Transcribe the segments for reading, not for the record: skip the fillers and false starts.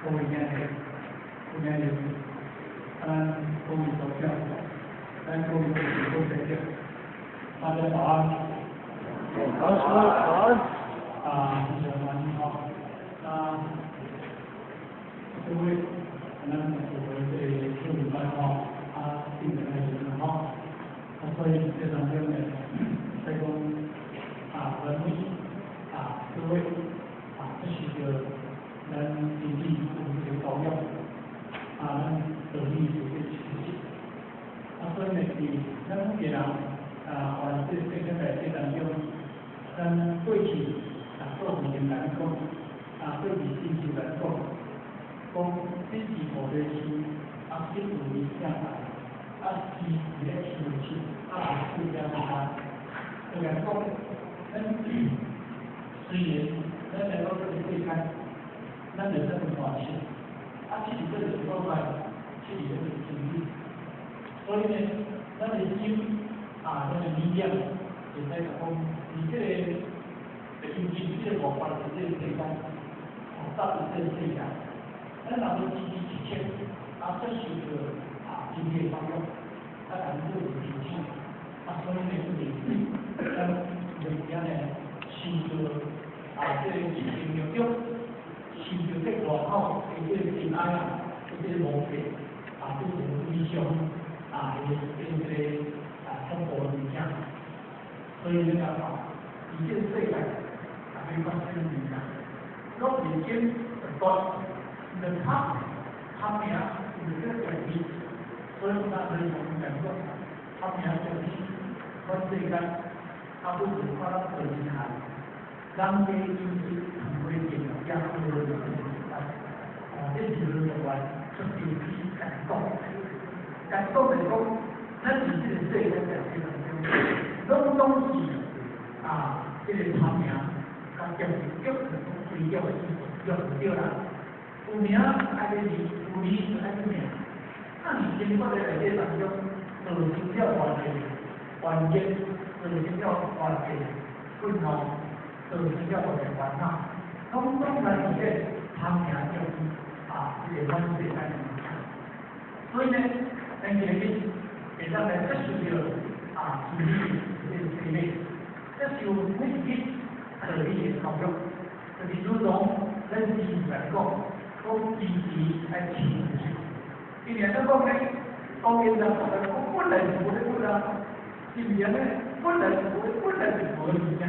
各位兄弟，各位兄弟，咱各位同学，咱各位同學長，大家早安。早安，早安。啊，非常歡迎吼。啊，各位，咱做這個小禮拜吼，啊，定來時陣吼，啊，所以這當中呢，使講啊，咱每啊，各位啊，這是著咱自己有這個教育，啊，咱道理是這個學習。啊，所以呢，佇咱每個人啊，還這世間在這當中，咱過去啊，做事情來講，啊，對佇親像來講，講心是無咧想，啊，心有理想來，啊，心是咧想想，啊，四點三，就來講，咱雖然咱來講這個世間，咱就這麼大事，啊，這是這個所在，這是這個真理，所以呢，咱的心啊，咱的理念，會使講，佇這個尤其這個外國的這個世間，複雜的這個世界，咱若要支支切切，啊，接受著啊真理的教育，啊，咱做提醒，啊，所以呢，就是咱會當呢，受著啊這個七情六欲，受著這外口的這個塵埃啊，這個魔惑，啊，這個理想啊，的這個啊恐怖的物件，所以你講佇這個世界，啊，會發生物件，攏是經一段兩拍拍命，就是這個業，所以咱可以講講講，拍命就是阮世間，啊，不是看咱做厲害，人家因是通過電也好啊，這是另外出招去共講，共講就是講，咱佇這個世間在這當中，攏總是啊，這個貪名，佮業力，歸業的意思，業就對啦。有名愛去利，有利就愛去名。那佇生活的內底當中，造成了偌濟環境，造成了偌濟困難，造成了偌濟煩惱，攏總來自這貪名業啊，這個阮世間的物件。所以呢，咱今日會當來接受著啊，真理這個洗禮，接受每一日道理的教育，就是如同咱之前來講，講支持愛親自，因為咱講呢，當然人講本來是無咧本啊，是毋是按呢？本來是無，本來是無的物件，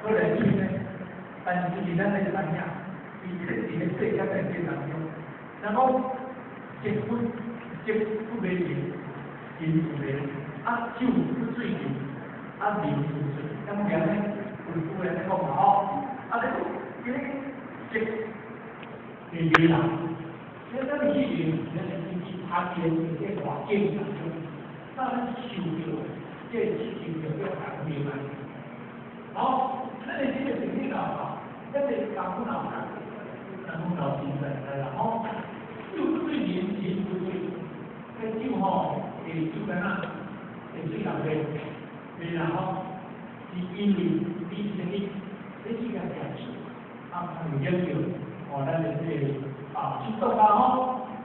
過來親呢？但是佇咱來知影，佇這佇個世間內底當中，咱講色不色不迷人，心不迷，啊酒不醉人，啊面不醉，咁樣呢？有有人講嘛吼，啊你講這個色會迷人，你咱去咱是去參見這個環境當中，咱受著這個七情六欲來迷來。好，咱的這個身體啊，咱的功夫哪有？功夫老實在來啦吼，酒不醉人，人不醉。這酒吼，會酒干哪？會醉人袂？袂啦吼，是因為你啥物？你這個食酒，啊，會影響哦，咱的這個啊，酒毒啊吼，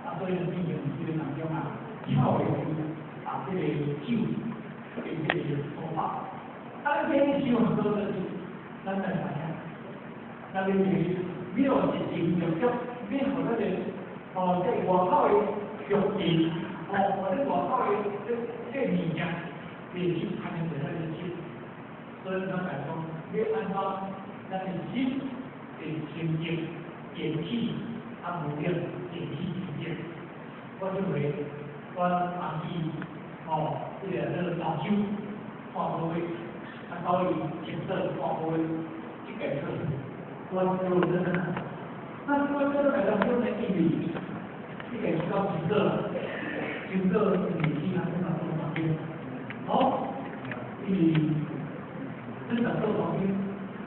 啊，所以變成這個當中啊，跳的啊，這個酒的這個說法。啊，咱今日想很多就是，咱來知影，咱認為沒有一定目的，沒有咱的哦，這外口的欲望，哦，或者外口的這物件，會去牽著咱的心。所以咱來講，欲按怎咱的心會清淨、緣起啊，無量緣起清淨。我認為，阮阿姊哦，這個做老酒看好位，啊，到伊清楚看好位，這個做關注真的。那關注來講，就呢，因為這個是較清楚，清楚因為其他正在做旁邊，好，因為正在做旁邊，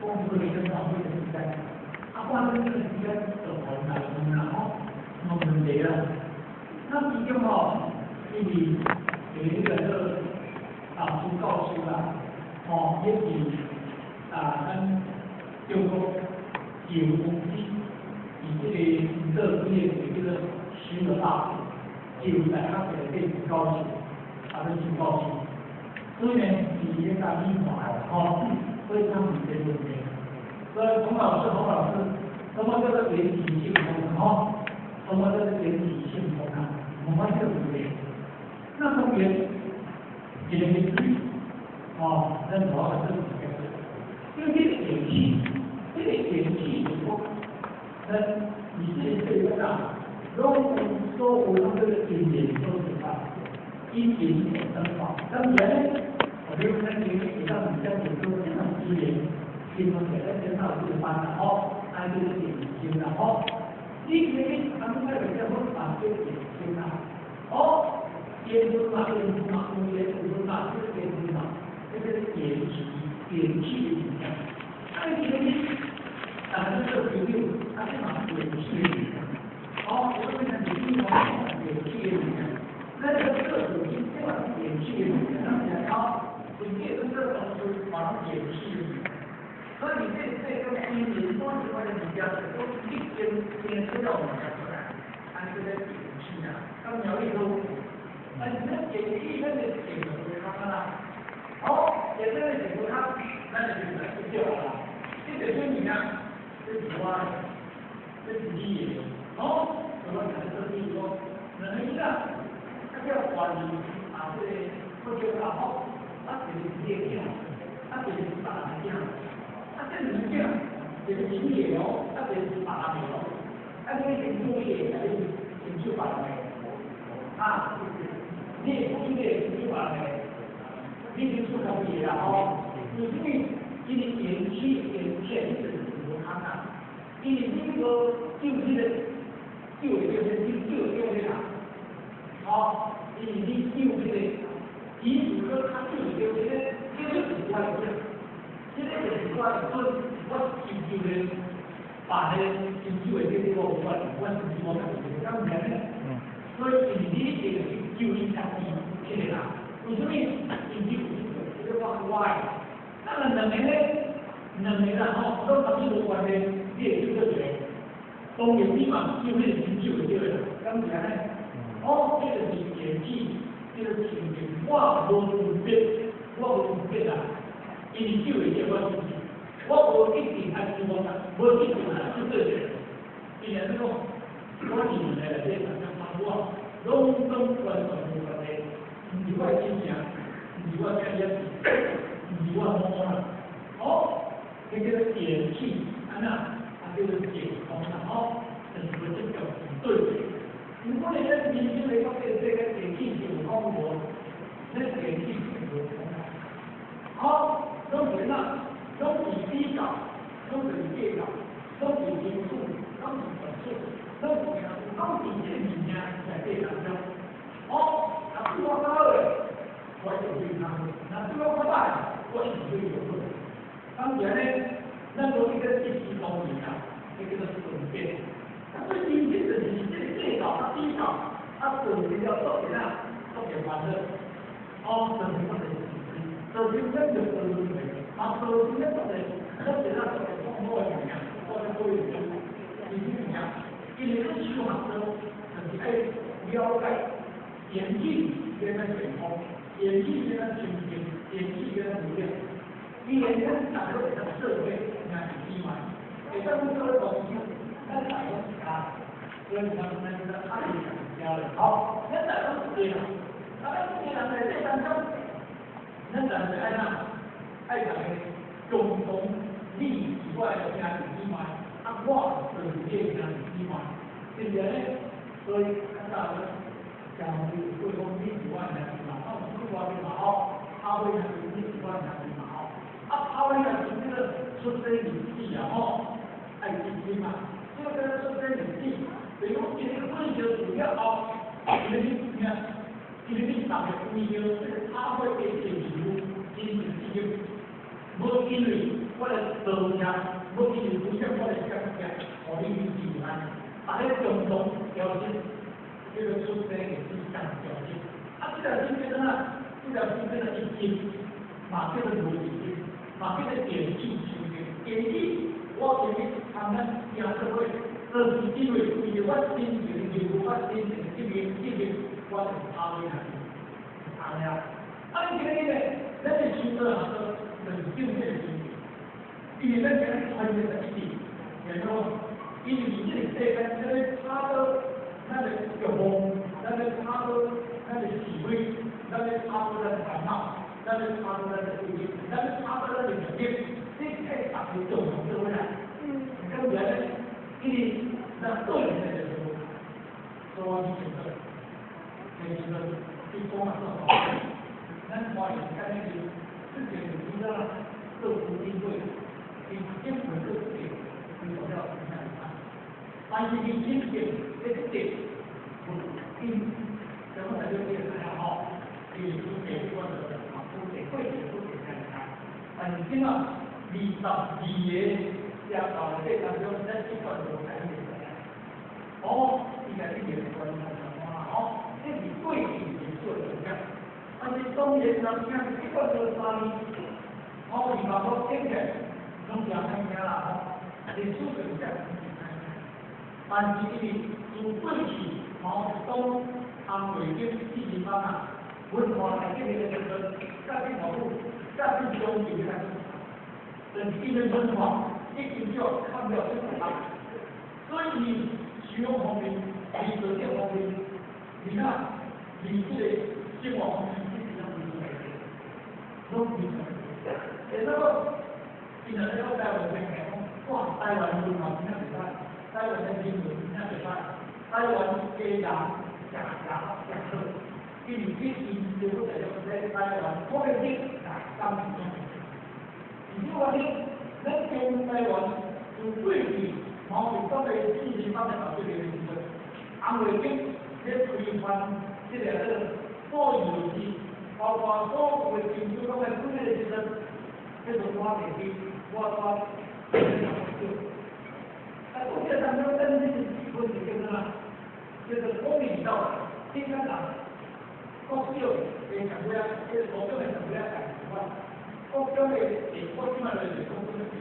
公司的跟旁邊的時間，啊，反正這個時間就無來問啦吼，無問題啦。那其中吼，因為這個做啊，朱教授啦，吼，也是啊，咱中國石油公司佇這個做幾个叫做修了大乘，就大学个变成高手，啊，变成高手。所以呢，伊咧教你看吼，所以他们这问题。所以洪老师，洪老师，什麼叫做緣起性空？吼，什麼叫做緣起性空啊？我們這個問題。那當然，一個是水，哦，咱無法度解釋。因為這個緣起，這個緣起是講，咱以這個世界上，攏有所有攏叫做因緣所生法，因緣所生法。當然呢，我哋咱今日會當比較講說，這種因緣，因為咱電腦這個班啦，吼，按這個電線啦，吼，你這個他們那個叫做把這個電線啦，哦，緣分嘛，緣分嘛，有緣有分嘛，這個緣分嘛，這個緣起，緣起的現象。啊，你這個大家做朋友，啊，這嘛緣起的現象。哦，我們講你嘛緣起的現象，那這個做手機這嘛是緣起的現象，那麼講好，你這個這東西嘛是緣起的現象。所以你這個因緣所生的物件，都已經牽扯到物件出來，按這個緣起啊，咁有呢個，啊，你這緣起，咱就緣就會較啦。好，緣這個緣無較，咱就來去叫啦。這個什物啊？這是我的，這是你的。好，我們講這是講，兩個囡仔，啊叫懷疑啊，這個不叫阿好，啊一個是你的囝，啊一個是別人的囝。啊，這兩個囝，一個是你的哦，啊一個是別人的哦。啊，你認主你的，啊你認主別人的？啊，你會講你的認主別人的？你認主家己的啦吼。為什麼？因為緣起緣起就是無通啊。因為你無救這個，救的叫啥？救救的叫啥？吼，因為你救這個，伊如果較救的叫這個，這個就是我的囝，這個就是我的孫，我親像咧，把迄個親手的這個我無關，我親手我家己的，敢毋是按呢？所以因為你這個是救你家己這個人，為什麼？因為這個我的，當然兩個咧，兩個人吼，攏共你無關係，你會救倒一個？當然你嘛救彼個親手的對啦，敢毋是按呢？哦，這個是緣起，這個情形，我無分別，我無分別啊。因為救的這我自己，我無一定愛救我家，無一定愛救倒一個。伊按呢講，我二年來內底，我攏總完全無關係，毋是我的親情，毋是我囝兒，毋是我某啦。哦，這叫做緣起，按怎？啊叫做解空啦，吼，就是無這個對的。如果你咱人生來講，這個緣起是有講無？咱緣起是無講啦。好，攏是哪？攏是比較，攏是計較，攏是因素，攏是分數，攏是啥？攏是這個物件在這當中。哦，若對我較好的，我就對較好；若對我較歹，我是對伊好。當然呢，咱無這個一視同仁啊，這叫做分別。啊，最真正就是這個計較啊比較，啊造成了做啥？做個煩惱。哦，造成我就是造成咱就造成啊，造成咱做個做啥做個痛苦的物件，做個過癮，是啥物件？因為咱修學道，就是愛了解緣起變咱健康，緣起變咱清淨，緣起變咱無量。因為咱大家會當社會兄弟姊妹，會當做伙同修，咱大家一家，所以咱咱咱愛家咧。好，咱大家一家人，啊，咱一家人在這當中，咱大家愛哪？愛大家共同你是我的兄弟姊妹，啊，我就是你的兄弟姊妹，對不對呢？所以較早咧，講有講你是我的兄弟嘛，啊，有我的嘛吼，阿威兄弟你是我的兄弟嘛吼，啊，阿威兄弟這個出生入死啊吼，愛珍惜嘛，這個叫做出生入死，比如講一個本身死了後，伊個你聽，伊個你大家為著這個阿威的前夫，真是事業，無因為我來道歉，無因為不想我來感謝，予你去平安，啊，彼共同調節，這個出生入死共調節，啊，這條心變做哪？這條心變做一心，嘛叫做無一心，嘛叫做緣起相應。緣起，我今日參咱行做伙，就是因為為著我真情的義務，我真情的責任，責任我就拋落去，安尼啊。啊，你今日呢？咱的修道學說就是正這個精神，因為咱今日團結在一起，然後因為這個世間這個吵到咱的欲望，咱的吵到咱的是非，咱的吵到咱的煩惱，咱的吵到咱的對立，咱的吵到咱的利益，這切逐個共同做伙來。咁原來因為咱個人的就是說，以前的，以前的去講啊做好，咱看伊敢若是之前有拄則做基金會，伊經過做這個非常了真正但是伊真正咧這個，因什麼才叫這個吼？伊是主題我就啊，主題過去主題才會知。但是今仔22個邪教內底當中，咱這段就無改變來。哦，應該這個關係啦，吼，這是過去歷史的影響。但是當然，人聽這段做3年，哦，二百多聽起來攏誠歹聽啦，吼，歷史就是這樣。但是因為自過去毛澤東、湯偉經、四人幫啊，文化大革命的時陣，甲去毛主，甲去中共的，但是因為文化已經叫看了這個，所以思想方面、理論方面，你看，你這個生活方面，一直攏非常攏非常。欸，那個，今日咧我台灣聽講，哇，台灣文化真正袂歹，台灣的人文真正袂歹，台灣的人誠誠誠好，因為這因政府在咧台灣普遍性來當中，而且我聽，咱中台灣自過去毛澤東的四人幫的搞這個時陣，紅衛兵咧推翻這個所有制，包括所有的政府攏來管的時陣，這個我袂記，我我啊，國際當中，咱這個基本是叫做啥？叫做公民道德，點解人國小的上尾啊，這個高中的上尾啊，共款，國中的國中嘛就是講什麼題？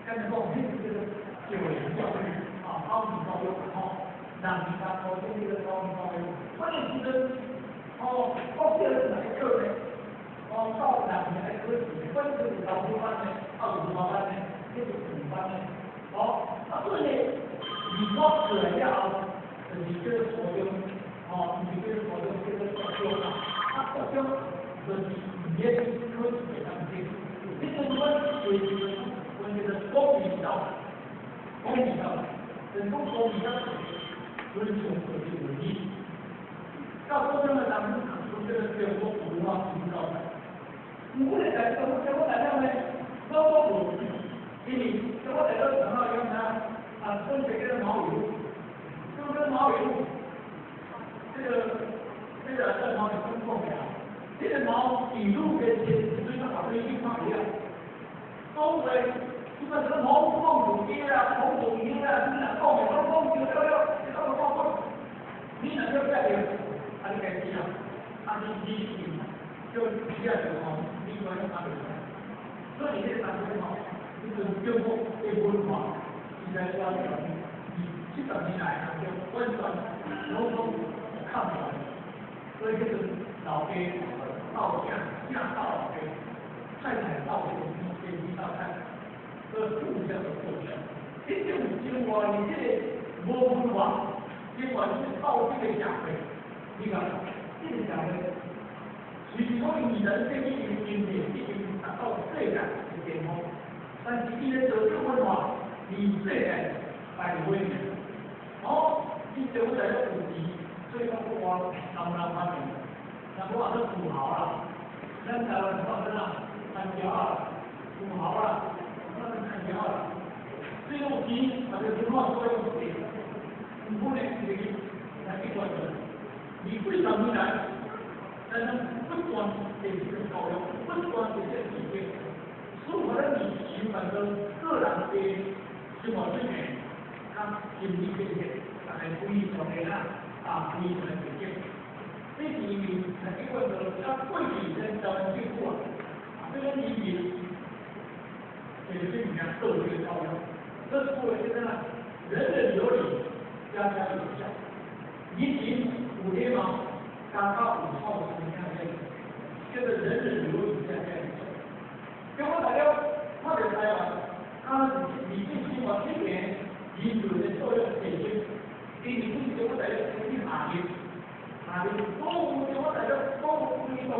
敢若講，彼個叫做教養教育，啊，公民教育吼，人民當高中叫做公民教育。關鍵時陣，哦，國小是哪個考呢？哦，到人民來考試，關鍵是老師班呢，啊有文化班呢，這個五班呢，哦，啊所以呢，民國出來了後，就是叫做初中，哦，毋是叫做初中，叫做國中啦。啊，國中就是毋免考試會當進。這陣阮規定阮叫做公民道德，公民道德，就是講公民道德，尊重國際倫理。到高中的當中，讀這個中國文化基本教材。毋過在中中國大陸呢，老無，因為中國大陸講到講啥，啊，分別叫做毛語錄，就跟毛語錄，這個在毛語錄講的啊，這個毛語錄跟前最早搞對地方一樣，講話，基本上毛講主義啊，孔主義啊，你若講的攏講對了了，你攏講講，你若叫改變，啊你該知啊，啊你你叫你啊就吼，你講用阿袂使，所以這個當中吼，這個中國的文化，實在我講，70年來當中完全攏總看不來，所以叫做老爸鬥囝，囝鬥老爸，太太鬥先生，先生鬥太太，所以互相的鬥爭。這種中華的這個無文化，中華這個道德的社會，你看，這個社會，雖是講伊二十世紀的經濟已經達到世界的巔峰，但是伊的道德文化離世界排尾呢。哦，伊政府在咧有錢，所以講我南南方面，那我話做土豪啦，咱台灣講啥啦？番條啊，土豪啦，那是番條啦。這種錢，特別文化所有錢，唔可能這個來去關注。你幾十年來，咱攏不斷的這個教育，不斷的這個提升，所以咱是受到個人的生活水平，較心理建設，大家非常的啦，啊，非常的提升。這是因為來去關注，較過去咱台灣政府啊，啊，這個移民，就是這物件做這個教育，這做的這個啦，人人有禮，家家有孝。人人有禮貌，家家有孝心，叫做人人有禮，家家有孝。結果大家看著台灣，啊，2017年，民主的作用提升，因為本中國大陸開始下令，下令所有中國大陸所有推動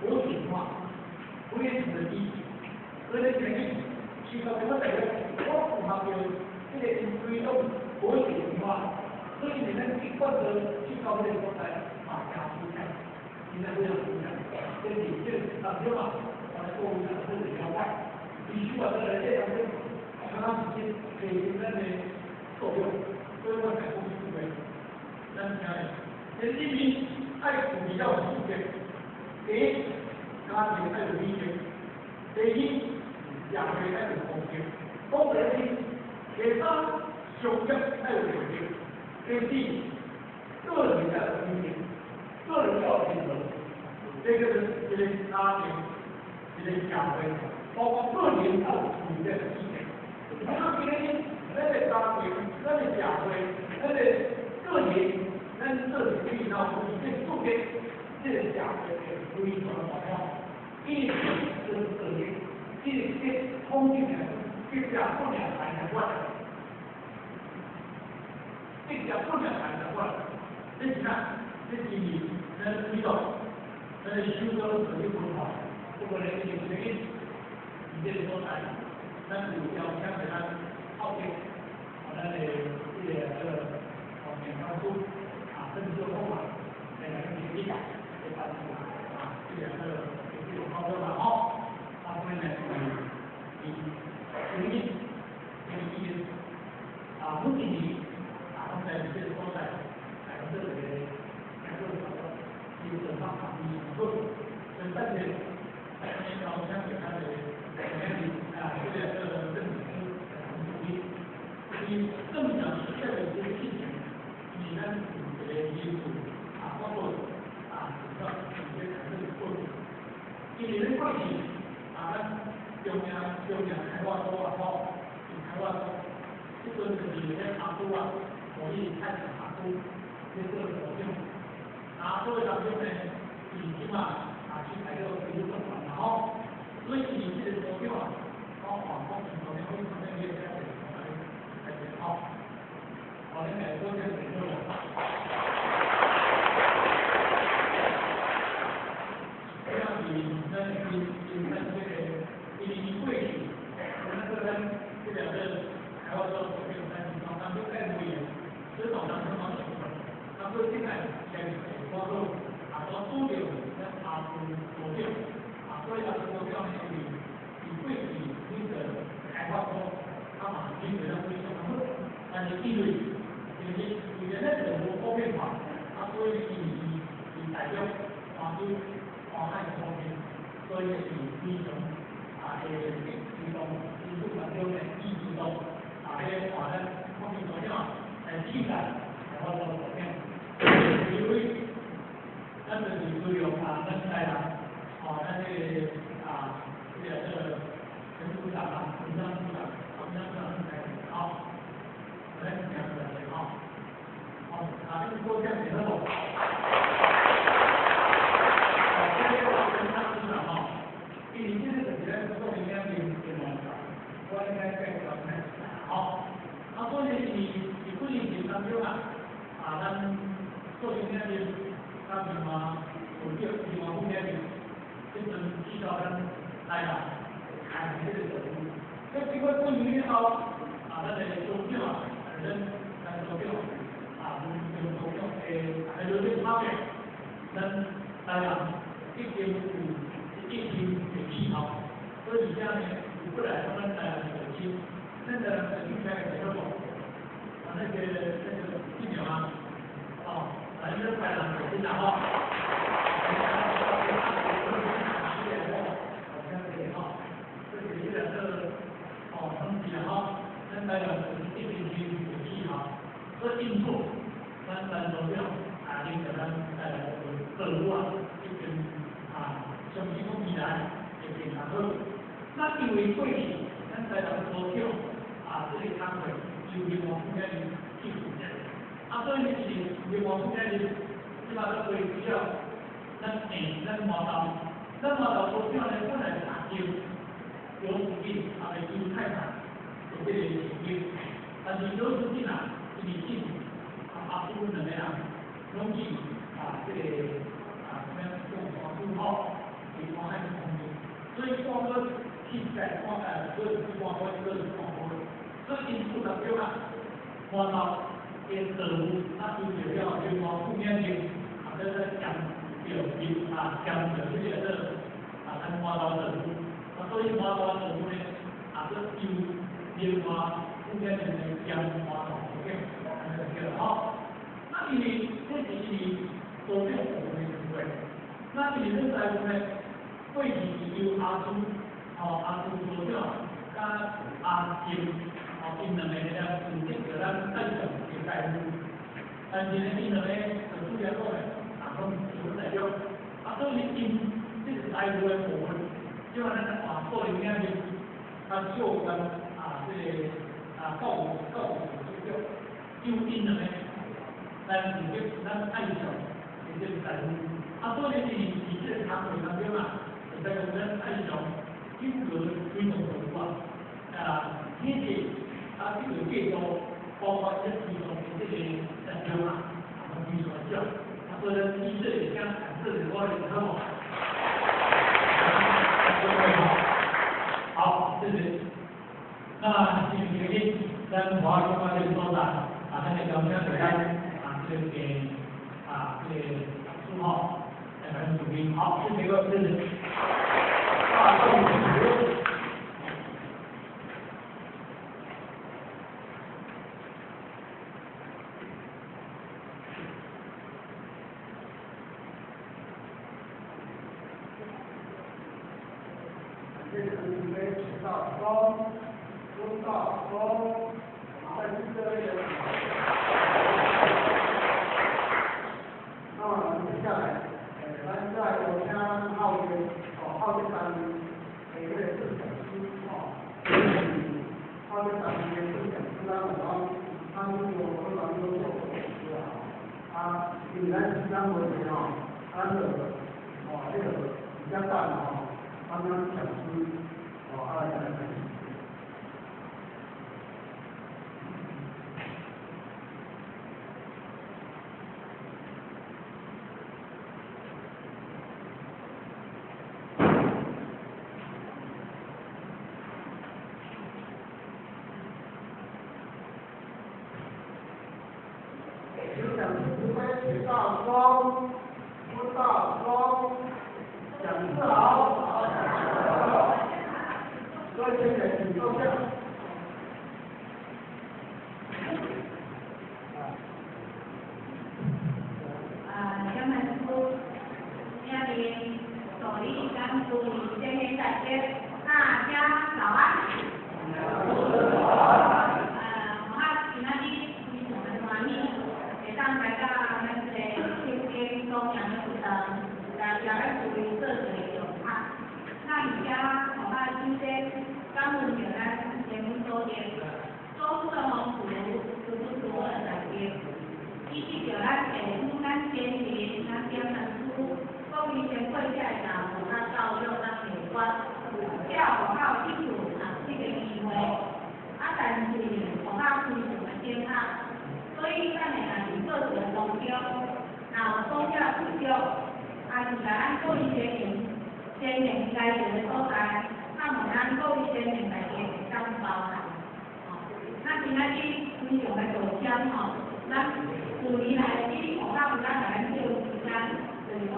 國際化，非常的低，所以咧，前日，其實中國大陸我符合著這個推動國際化，所以呢，咱一貫的去到這個所在，嘛誠舒坦，現在非常舒坦，這是這當中啊，我來各位啊，做一個了解，必須話在這當中，剛剛是提升咱的作用，所以我才講這句話，咱聽咧，人民愛具備了素質，第一，家庭愛有禮節；第二，社會愛有公平；講第四，第三，商業愛有良心；第四，個人愛有品德，個人要有品德。這個是一個家庭，一個社會，包括個人要有品德的體現。你看今日，咱的家庭、咱的社會、咱的個人，咱做一個然後這素質，這個社會會非常重要。因為這是個人，這個統計來講，這家不兩才能過來，這家不兩才能過來。這是啥？這是咱推動，咱的首都社會文化，不過咧，這個原因，佇這個所在，咱有邀請給咱後邊，啊，咱的這個這個哦，健康組啊，甚至說嘛，來來去理解，來幫助啊，這個這個這個操作啦，吼，啊，所以呢，是是原因，原因，啊，目的啊，咱在這個所在，來做這個，來做這個，基本上啊，做，所以但是，邀請給他的啊，這個這個政府來處理，伊正常是這個這個事情，是咱有一個因素啊，包括啊，主要直接產生的作用。因為咱過去啊，咱中央開發所啊，吼，是開發所，這陣就是咧阿都啊，可以派遣阿都去做所長。啊，所以當中呢，伊起碼啊去開個非常重嘛，吼，所以伊這個所長啊，我黃國所長，我所長也在這裡，在這裡吼，好，你來做這個研究啦。這樣是咱因因咱這個因為伊過去，咱這咱這兩個開發所所長，咱是當當中帶會員，所以當當中嘛是，啊，所以現在現在我說啊，我拄著咱阿都所長，啊，所以阿都所長呢，因為伊過去那個開發所，他嘛是非常非常好，但是因為就是為了咱政府普遍化，啊，所以伊伊代表華州華海方面，所以是非常啊，會推動民主當中的意志度，啊，迄個話咱方面所長來取代開發所所長，因為咱就是利用啊，咱台南，哦，咱這個啊，這個這個陳組長啊，陳張組長，陳張組長來，好，來講出來，好，好，啊，這個多講點好。好，這個陳張組長吼，因為這個就是咱做營養的我應該介紹看好，啊，所以是是幾年前當中啊，啊，咱做營養的，咱另外有叫另外副領導，這陣去到咱台南開這個道路，這經過幾年以後，啊，咱的組長啊，咱組長啊，阮組長誒，還有咧拍拼，咱台南已經有一定的氣候，所以而家呢，有過來咱台南的社區，咱台南社區開個什麼？啊，那個疫苗啊，哦，來這台南社區啦吼。哦，登記啦吼，咱台南是一定是有氣候，所以因此，咱咱組長啊，領導咱台南的道路啊，已經啊，相信講未來會變較好。那因為過去咱台南組長啊，這個工作由另外负责人去负责。啊，所以呢是另外负责人，即马咧规矩了，咱下咱麻豆，咱麻豆所长呢本来是阿金，游淑敏，啊，袂邱太太，做这个市长，但是游淑敏啊，因为进阿苏两个人拢去啊，这个啊，什么讲华苏吼，去看海方面，所以看过去在看个是看过，个是看过，所以因负责叫啊，麻豆的道路啊，就着了另外副面的啊，这个兼着啊，兼着这个做啊，咱麻豆道路，啊，所以麻豆道路呢，啊，阁由另外副面的来兼麻豆道路，按呢就对吼。那因为这是因为所长部分的关系，那因为咱台湾呢，过去是由阿苏，吼阿苏所长佮阿金，吼𪜶两个来负责著咱爱上的债务，但是呢，𪜶两个就主要讲呢，啊，拢是阮代表，啊，所以𪜶这个财务的部分，就按咱换个人名字，较少关啊，这个啊教育处长，由𪜶两个来负责咱爱上的这个财务，啊，所以呢，伫这个工作当中啊，就使讲咱爱上整个推动政府啊，啊，体制啊，这个制度，包括这推动的这个力量啊，啊，非常少。啊，所以咱以这个请感谢我的好无？好，谢谢。那今日咱华中啊这个所在，啊，咱就邀请大家啊，这个啊，这个书号来咱主宾。好，谢谢各位，谢谢。大众点评。这个是陈大松，钟大松，在这里。那么接下来，咱再有请后面哦，后面单位的这个主讲师哦，后面单位的主讲师，咱有讲，他们做，他们都做讲师啊，啊，因为咱时间问题吼，咱就哦，这个比较等吼。刚刚讲师，哦，阿来来来。请讲师陈大松，温大松，讲师好。各位先生，请坐下。啊，蒋老师，请您助理跟主任先生大家，大家早安。我今仔日非常的欢喜，会当来到咱这个北京公园的活动，来邀咱诸位做一个讲学。那而且，我首先感恩著咱前阮组织，祖师的风厨，师傅师傅的大德，以及著咱下方咱先人、咱点老师、各位前辈遮的大师甲教育咱提拔，才有我有这次啊这个机会。啊，但是我较非常的惊讶，所以咱会家己做一个当中，若有讲了不足，也是来咱各位先人先人该做的所在。啊，望咱各位先人大家会当包涵。吼，那今仔日非常的大声吼，咱旧年来始，学校有咱来咱借时间，就是讲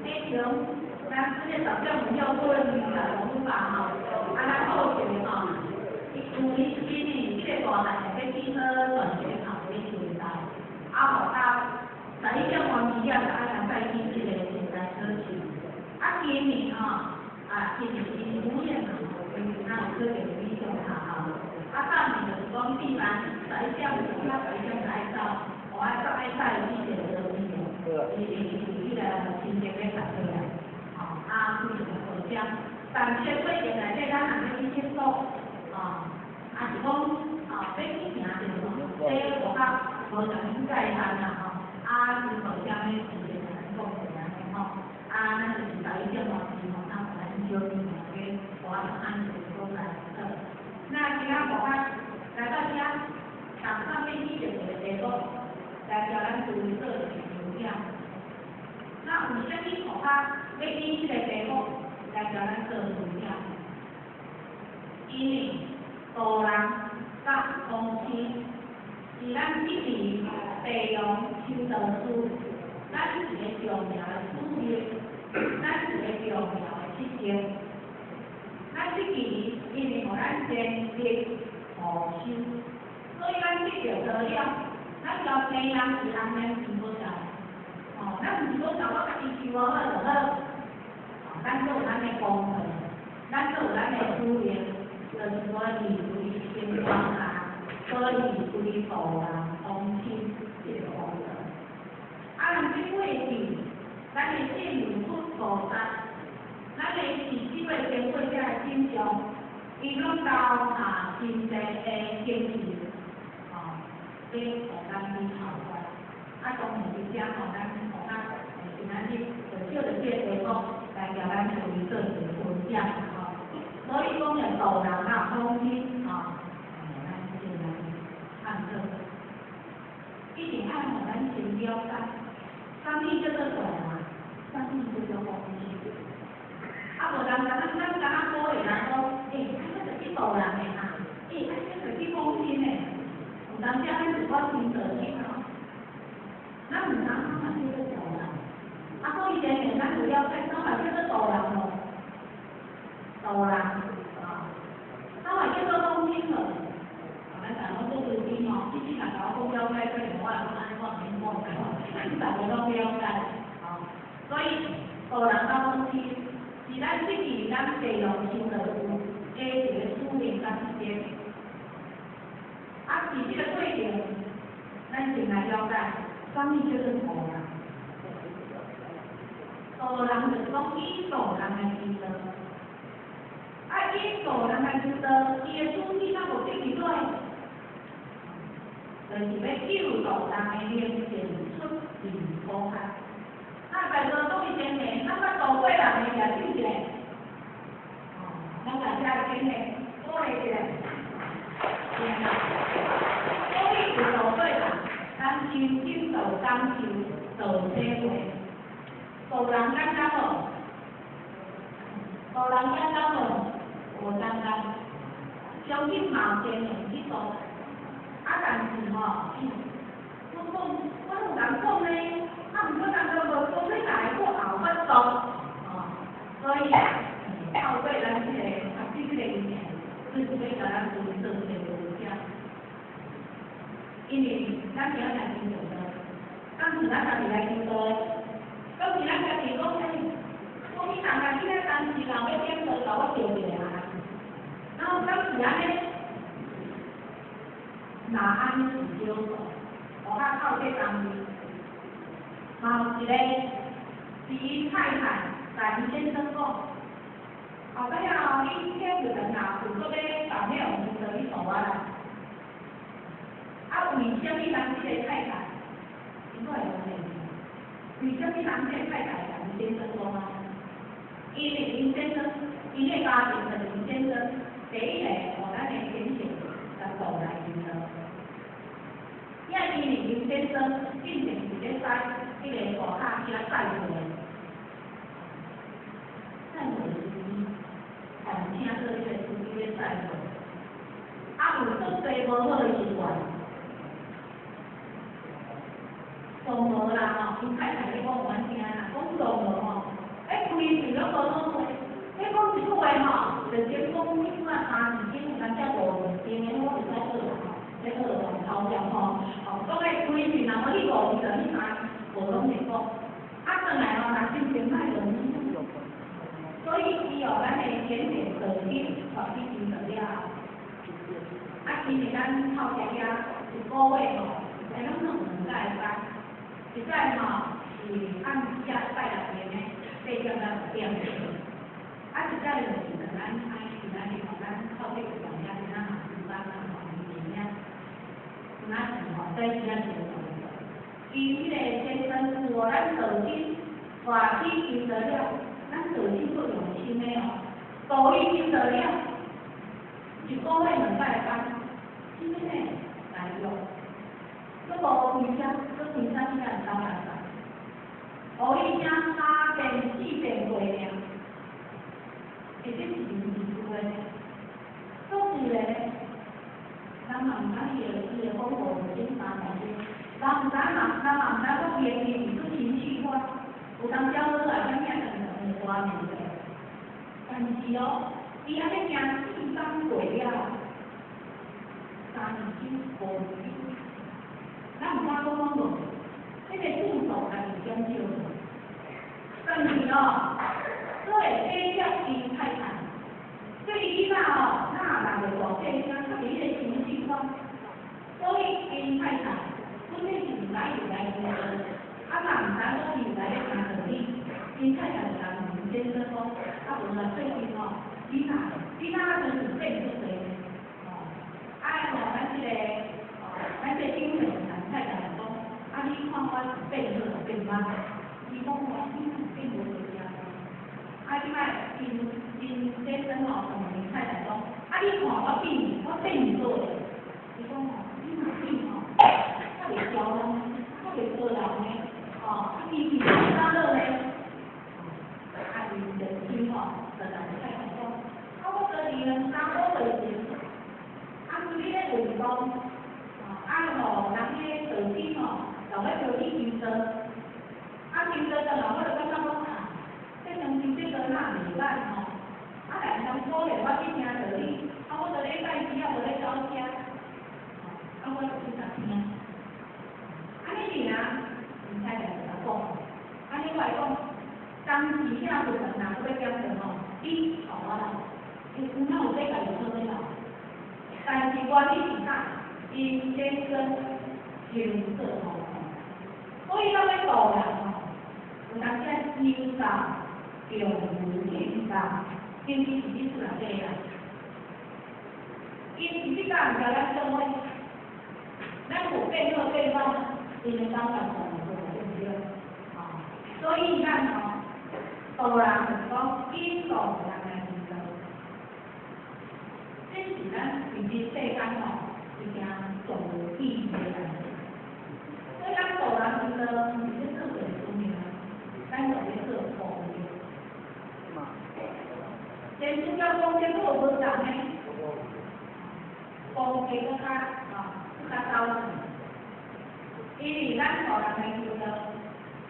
以前咱这个十点钟叫做二十五吧吼，啊，咱好一个吼，伊旧年今年这个大汉要去考全国吼，去参赛，啊，学校11点半起了，就爱人再去这个参赛考试。啊，今年吼。啊，今年是五年嘛，因为咱有考着理想学校。啊，当年就是讲闭班11点，较11点就爱走，我爱走爱走去一个多钟，伊是迄个亲戚咧送过来，吼，啊，非常的紧张。但这个过程内底，咱也欲去测度，吼，啊，啊是講啊，欲去行著吼，這我較無共恁介紹啦吼，啊，就好啥物事情共咱講者按呢吼，啊，咱就是11點外時吼，咱予咱小弟吼去我按一个所在。好，那今仔我較來到遮，逐項欲去一個題目來共咱注意做一個分享。那為啥物我較欲以這個題目來共咱做分享？因為渡人佮封親是咱這期地龍修道士，咱一個重要的使命，咱一個重要的職責。咱這期因為予咱堅立護修，所以咱得著道了，咱交天人是紅面全無共。哦，咱毋是講共我家己修好就好，哦，咱閣有咱的功課，咱閣有咱的使命，就是說離開心光啊，所以離開渡人封親這個功課。啊，人這過去，咱的聖人佛菩薩，咱的是這位經過這个真相，伊攏留下真濟的經驗，哦，欲予咱去效法。啊，當然佇遮吼，咱予較今仔日就借著這個題目來共咱各位做一個分享吼。所以講的渡人佮封親吼，咱先來探討，一定愛予咱先了解，啥物叫做渡人，啥物叫做封親。啊，無人咱咱敢若鼓勵人講，欸，啊，這就去渡人的哈，欸，啊，這就去封親的，有當時咱一寡親道親吼，咱毋通講嘛叫做渡人，啊，所以前面咱有了解，啥嘛叫做渡人無？渡人，啊，啥嘛叫做封親無？啊，咱逐家攏做司機吼，其實若共我講了解，可能我會講按呢，我毋免講，逐家攏了解，吼，所以渡人佮封親是咱這期咱地龍修道士的一個使命佮職責。啊，佇這個過程，咱先來了解，啥物叫做渡人？渡人就是講以渡人來求道，啊，以渡人來求道，伊的主旨敢無得佇佗？就是欲救度人的靈性出離苦海。那在座各位先生，咱捌渡過人的舉手一下。哦，咱大家先來鼓勵一下。對啦，所以有渡過人，咱深深就感受道體會。渡人簡單無？渡人簡單無？無簡單。相信嘛有經驗去渡，啊，但是吼，我講，我有人講呢，啊，毋過人都無講欲來，我也有法度，哦，所以透過咱這個學習這個經驗，就是欲共咱做做一個分享。因為咱今仔來求道，當時咱家己來求道的，當時咱家己講，欸，講你人啊，你咧當時人欲點道，共我叫一下啊，然後當時按呢，若按呢是少數，我較靠這單位，嘛有一個是𪜶太太共𪜶先生講，後擺啊，你聽著人若有閣欲放彼互求道，你渡我啦。啊，為啥物人這個太太，應該會問為啥物人這個太太共𪜶先生講啊？因為𪜶先生，𪜶的家庭就是𪜶先生第一個予咱的天性共渡來求道。因為𪜶先生進前是咧駛彼個大卡車載貨的，載貨的司機，哦，請做這個司機咧載貨，啊，有足濟無好的習慣，上無啦吼，𪜶太太咧講予阮聽啦，講上無吼，欸，開喙攏無好話，彼講一句話吼，就先講彼款三字經，有當才五字經的，我會使學啦吼，咧學黃頭條吼，哦，講彼開喙若無彼五字，就彼三無攏會講，啊，轉來吼，若心情歹就所以伊予咱的淺顯道經帶去求道了後，啊，其實咱透遮遐一個月吼，會攏兩兩擺班，一擺吼是暗時啊拜六日呢8點到6點，啊，一擺就是咱愛今仔日吼，咱透這個大家今仔嘛值班吼，有哪是吼，这真正是有道理。伊彼个先生有予咱道亲带去求道了，咱道亲阁用心的哦，渡伊求道了，一个月两摆班，啥物呢？来用，阁无开车，阁开车去咱走来走，予伊听三遍四遍过尔，欸，这是毋是自的呢？做自然呢？人嘛毋知伊的广告有整三台车，人毋知嘛，人嘛毋知讲伊的伊是做情緒化，有當時好來啥物啊，就大面對。但是哦，伊按呢行四工過了，3年五年，咱毋敢講講無，彼個次數家己減少。但是哦，閣會體貼𪜶太太，對伊囡仔哦，哪人會大細聲，較袂彼個情緒化，所以𪜶太太本身是毋知伊有來求道，啊嘛毋知講伊有來咧聽道理，𪜶太太就共問先生講，啊無啦，最近吼，你若真是變足濟呢，吼，啊吼，咱這個長輩共太太講，啊你看我變好變歹，伊講吼，你變無濟爾。啊，這擺𪜶先生吼，就問𪜶太太講，啊你看我變，我變倒咧？伊講吼，你若變吼，較袂嬌人，較袂高人呢，吼，啊脾氣較好呢。啊，𪜶先生吼，就共太太講，啊我佇兩三個月前，啊對你咧運動，啊吼，人彼個道親吼，就欲叫你求道，啊求道就後我就感覺講啊，這兩天這個若袂歹吼，啊來人鼓勵我去聽道理，啊我就禮拜四啊無咧走車，啊我就去甲聽，按呢爾，𪜶太太就共講，按呢我會講，當時遐部分若閣欲減轉吼，你予我來，伊有哪有這家己做咧啦？但是原因是啥？𪜶先生求做好，所以咱欲度人吼，有當時求教重如敬教，尤其是佇厝內底啦。𪜶是比較毋共咱做伙，咱有變好變歹，𪜶的感覺上會對毋對？吼，所以咱吼度人就是講引導人來求道，這是咱佇這世間吼一件上有意義的代誌。所以咱度人求道，毋是咧做善事爾，咱就咧做功德。先主要講這個無仝呢，功德閣較吼，閣較高級。因為咱度人來求道，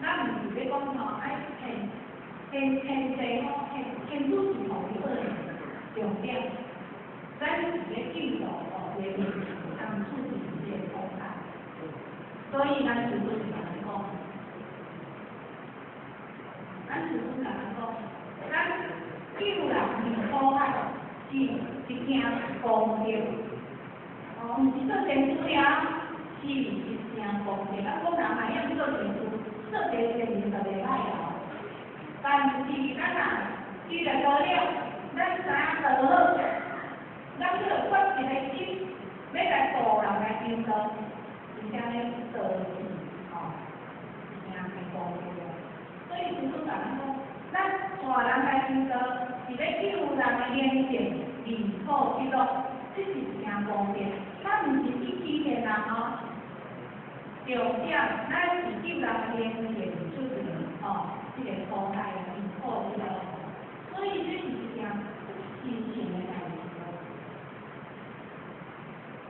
咱毋是咧講吼愛獻獻獻祭吼，獻獻主是予伊好的重點，咱是咧救度吼伊的通處理這個苦海。所以咱師尊是按呢講，咱師尊按呢講，咱救人離苦海是一件功德，哦，毋是做善事爾，是一件功德。咱講人嘛會曉去做善事，做這個善事就袂歹啊。但是咱若求了道了，咱知影道好，咱去發一個心，欲來度人來求道，而且咧道是吼，一件功德。所以師尊共咱講，咱帶人來求道，是欲救人的靈性離苦得樂，這是一件功德。咱毋是去欺騙人哦，重點咱是救人的靈性出離吼，這個苦海離苦得樂。所以這是一件神聖的代誌哦。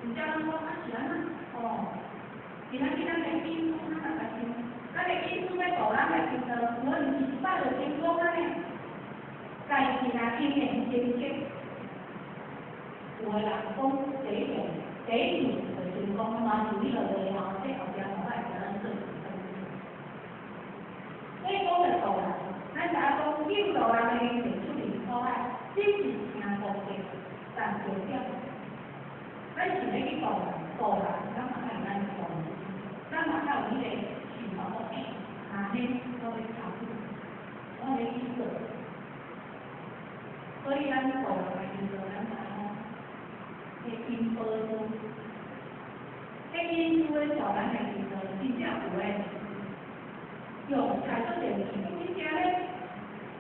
有遮人講啊是按怎？哦，今仔日咱的引師，咱大家聽，咱的引師欲度咱來求道，有可能是一擺就成功按呢。但是若經驗成績，有的人講第一遍、第一次就成功，嘛是你落袂曉，這後壁無愛共咱做所以講著度人，咱知影講救度人的靈性出離苦海，這是一件功德，但重點，咱是欲去度人，度人，咱嘛愛有咱的動力，咱嘛愛有彼個想法講，欸，按呢我欲參與，我欲去做。所以咱度人來求道，咱知影講，彼因報師，彼因素咧，助咱來知道真正有的用開做電視，真正咧，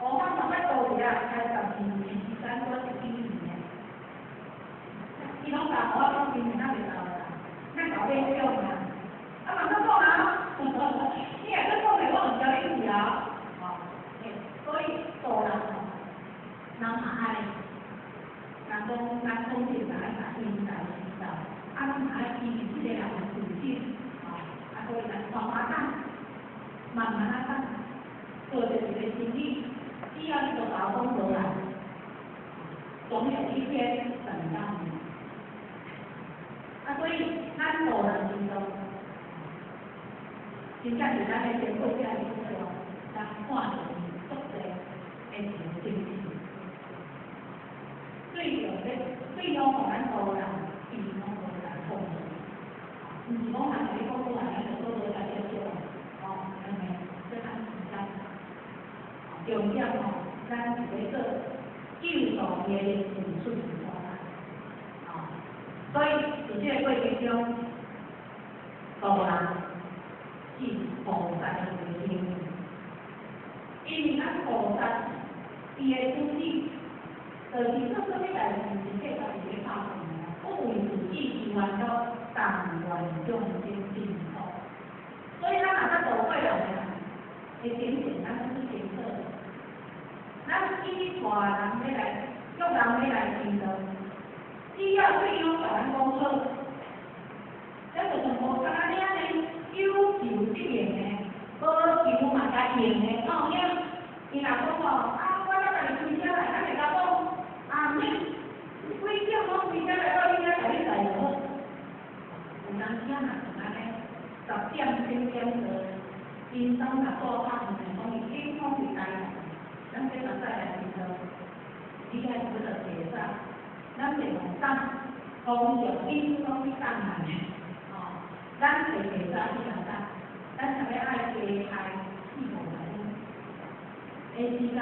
烏漢慢慢倒去啊，開12年時間，我是幾年的。伊攏共我講，今年咱袂到啦，咱搞變用啊。啊，嘛閣講啊，你若閣講的，我毋教你去啊。吼，所以做人吼，人嘛愛，人講咱講這個愛因材施教，啊，咱嘛愛依這個人的處境，吼，啊，所以咱慢慢等，慢慢仔等，做著一個生意，只要你都搞講落來，總有一天等到你。啊，所以咱做人之中，真正是咱的先過這個時咱看著伊足濟的一個精神，對著咧，對方予咱做人，伊攏無人控制，毋是講人共你講好來，咱就做做甲接受，吼，按呢，這較時間。重點吼，咱是咧做救度伊的付出的所在，吼，所以佇這個過程中，度人是菩薩的一個行為，因為咱菩薩伊的主旨，就是做啥物代誌是世家己咧拍算的，不為自己，只願了但願眾生淨土。所以咱若捌度過人的，會點點咱攏是清楚。咱去帶人欲來，叫人欲來祈禱，只要對方共咱講好，咱就像菩薩按呢按呢，有求必應的，無求嘛共應的，敢有影？伊若講吼，啊，我才家己開車來，咱會共講，啊，免，幾點攏開車來到你遐，共你載就好。有當時啊，若像按呢，10點9點多，𪜶兜若做較遠的，講伊警方佇台南，咱這個再來知道，你愛負責提早，咱會用等，通常因攏去等來的，吼，咱會提早去共等，咱啥物愛加開4、5分鐘的時間，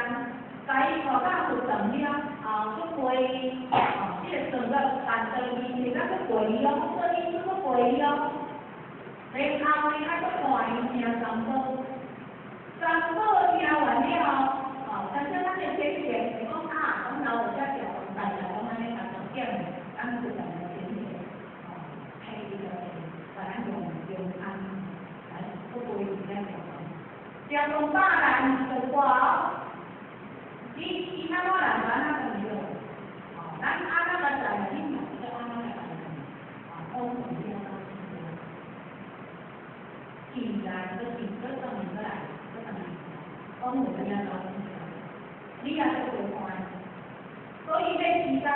共伊帶到佛堂了後，閣陪伊，吼，這個算了辦桌儀式，咱閣陪伊哦，做儀式閣陪伊哦，然後呢，愛閣帶伊聽三寶，三寶聽完了後，吼，但是咱的先前會講啊，講老有遮條大家講按呢共10點，咱就共來先前，吼，彼伊就會共咱用用安來閣陪伊遐食飯，食飯飽來就掛哦，伊伊按怎來就按怎對毋對？吼，咱按怎共載，你嘛是愛按怎來共載，啊，講有遐東西。起來，閣起，閣轉過來，閣轉來，講有遐東西，你也閣過看。所以彼時間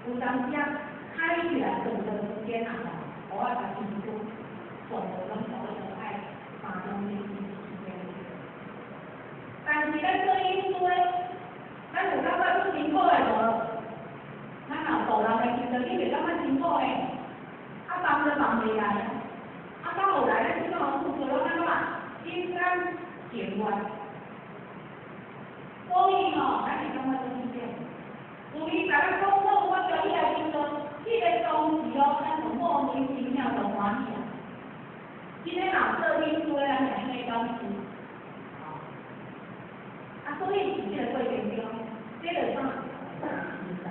有當時啊，開起來長長時間啊吼，我甲評估，全部攏差不多愛3點鐘4點。但是咱做醫師的，咱有感覺足辛苦的無？咱若度人的時陣，你袂感覺辛苦的？啊，放都放袂來，啊，到後來咱這種付出攏按怎？心甘情願。所以吼，咱會感覺足緊張。有伊共咱講好，我叫你來工作，這個當時哦，咱就莫名其妙就歡喜啊。今日若做醫師的，咱會按呢感受。啊，所以佇這個過程中，這個啥？時辰，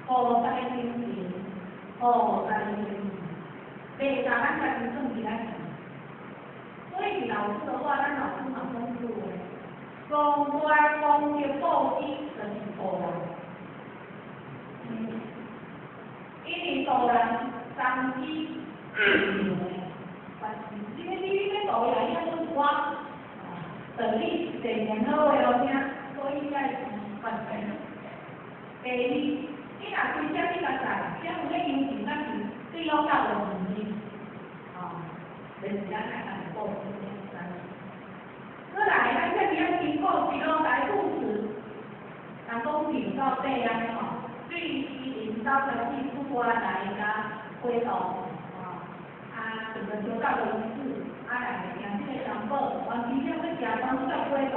菩薩的精神，菩薩的精神，袂共咱家己算起來。所以老師的話，咱老師嘛講句話，上大功德布施就是度人。因為度人三支自由的，但是你欲度伊，伊愛做一寡，道理善言好話予聽，所以才會發展。第二，你若開車去共載，這有咧要求咱是對方較有信心，吼，就是咱愛共布施的。過來，咱這爾仔辛苦，一路來布施，人講頂到底按呢吼，對伊𪜶兜開始出發來共回頭，吼，啊，整個求道的儀式，啊來聽這個三寶，完全了欲食飯才回頭。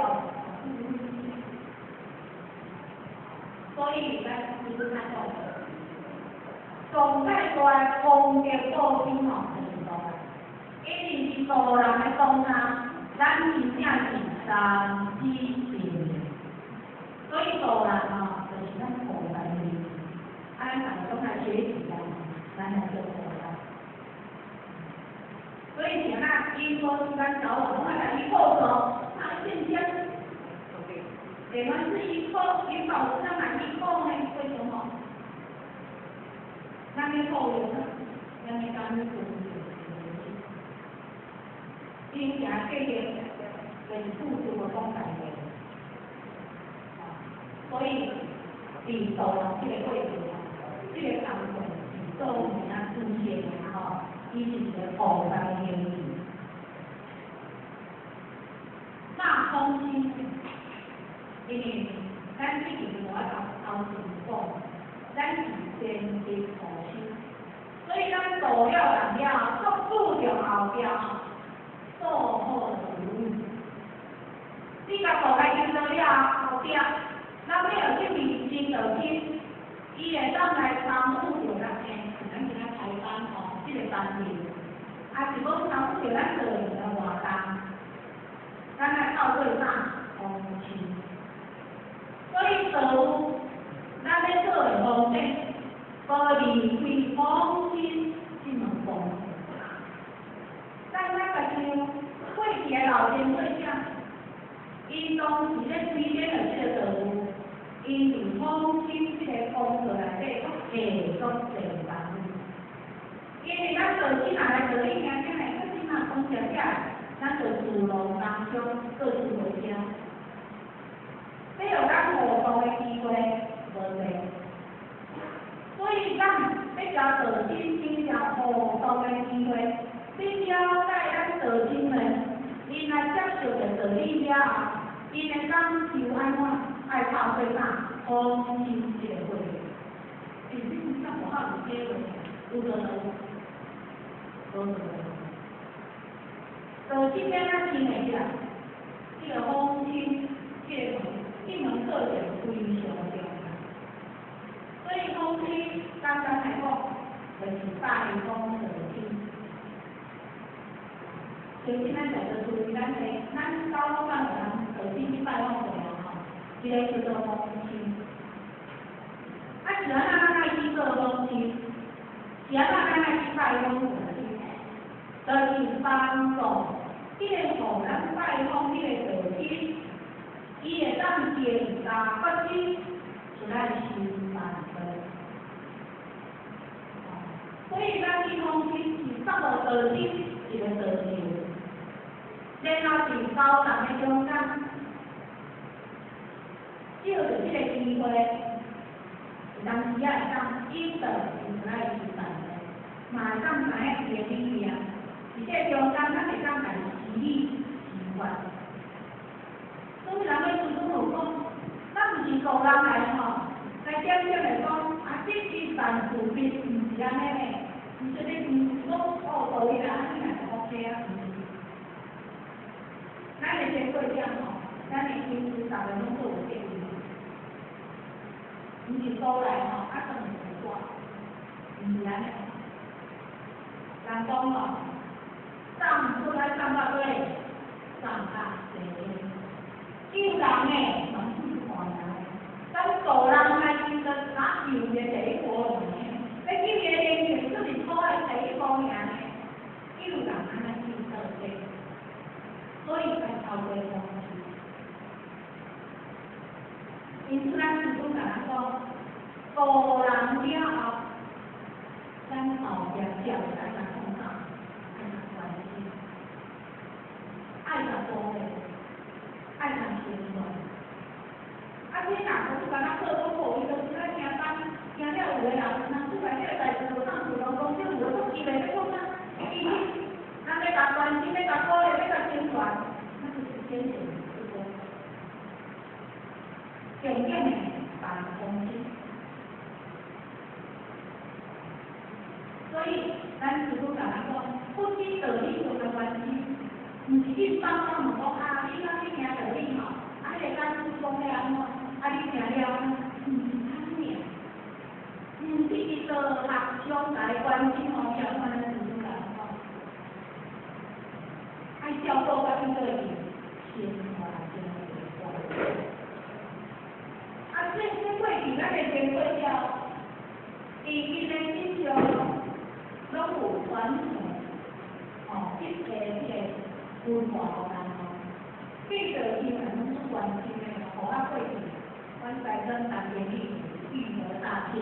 所以咱基本上講，上太大的功德布施吼，就是度人。因为是度人的当下，咱真正是三智并，所以度人吼，就是咱菩萨的。啊，咱逐个拢来學習啊，咱來做菩薩。所以是按怎因果時間早晚攏愛來伊報仇，啊，正正。台灣是依靠依靠咱來依靠呢？為什麼？咱咧報應啊，咱咧感恩因行過去，就是處處無講大話。所以，佇度人這個過程，這個工作是做物件出現的吼，伊是一個菩薩的行為。那空心，因為咱之前無法頭頭前講，咱是先得菩薩，所以咱度了人了，足注重後壁做好事。你共度來引導了後壁，咱要有這份真道心，伊會當來參與著咱的，咱今仔開班吼，這個班會，抑是講參與著咱個人的活動，咱來透過啥？奉獻。所以道咱咧做的方式，無離開奉獻這門功課。咱咱家像過去的老前輩者，𪜶當時咧推展的這個道路，𪜶佇奉獻這個工作內底，閣下足濟功夫。因為咱道親若來道理聽聽的，咱這馬講食食，咱就自動當中各自回家。要予咱互動的機會無濟，所以咱欲共道親增加互動的機會，你了解咱道親們，𪜶來接受著道理了後，𪜶的感受按怎？愛透過啥？奉獻這個過程。欸，你真正無法有機會，有就無，無就無。道親欲按怎聽會起來？這個奉獻，這個這門課程非常重要。所以奉獻簡單來講，就是拜訪道親。像咱在座注意，咱的咱九攏捌有人道親去拜訪過啊吼，這個叫做訪親。啊，是按怎咱愛去做訪親？是按怎咱愛去拜訪道親？就是幫助這個予咱拜訪這個道親，伊會當增加決心出來修辦道。所以咱去訪親是接無道親一個道場，然後佇高人的中間，藉著這個機會，有當時仔會當引導伊出來修辦道，嘛會當知影伊的理念。佇這中間，咱會當來施理施法。所以人咧師尊有講，咱毋是度人來吼，來點點來講，啊，這是萬事必，毋是按呢呢。毋是你毋是講哦，道理啦，按呢來就 OK 啊，毋是。咱的先過點吼，咱的心思逐個攏做有建議，毋是倒來吼，啊，轉去就掛，毋是按呢。人講吼，送出來送到底，送較濟。救人的，嘛是看人。咱度人來救的，哪救伊第一步爾？欲救伊的靈魂，出是苦的第一步爾呢。救人按呢救到底，所以愛透過奉獻。因此，咱師尊共咱講，度人了後，咱後壁才會來共創啥？愛共關心，愛共鼓勵，愛共宣傳。啊，你若講敢若做講無，伊就是愛聽班，聽了有的人，人厝內底代誌無送厝，攏講這有的，伊袂欲創啥？伊人欲共關心，欲共鼓勵，欲共宣傳，那就是先前這個重點的辦奉獻。所以，咱師父共咱講，不止道理無共關心，毋是去放放問講啊，你講你聽道理吼，啊，彼個講師講欲按怎，啊，你聽了按怎？毋是按呢爾，毋是伊道學上來關心吼，你也看咱師母來吼，愛照顧甲變做是生活中的關。啊，這過去咱的前輩了，伊因的身上攏有傳承，吼，這個文化予咱吼，變做伊嘛攏足關心的，予我過去，阮在跟陳建立育德大仙。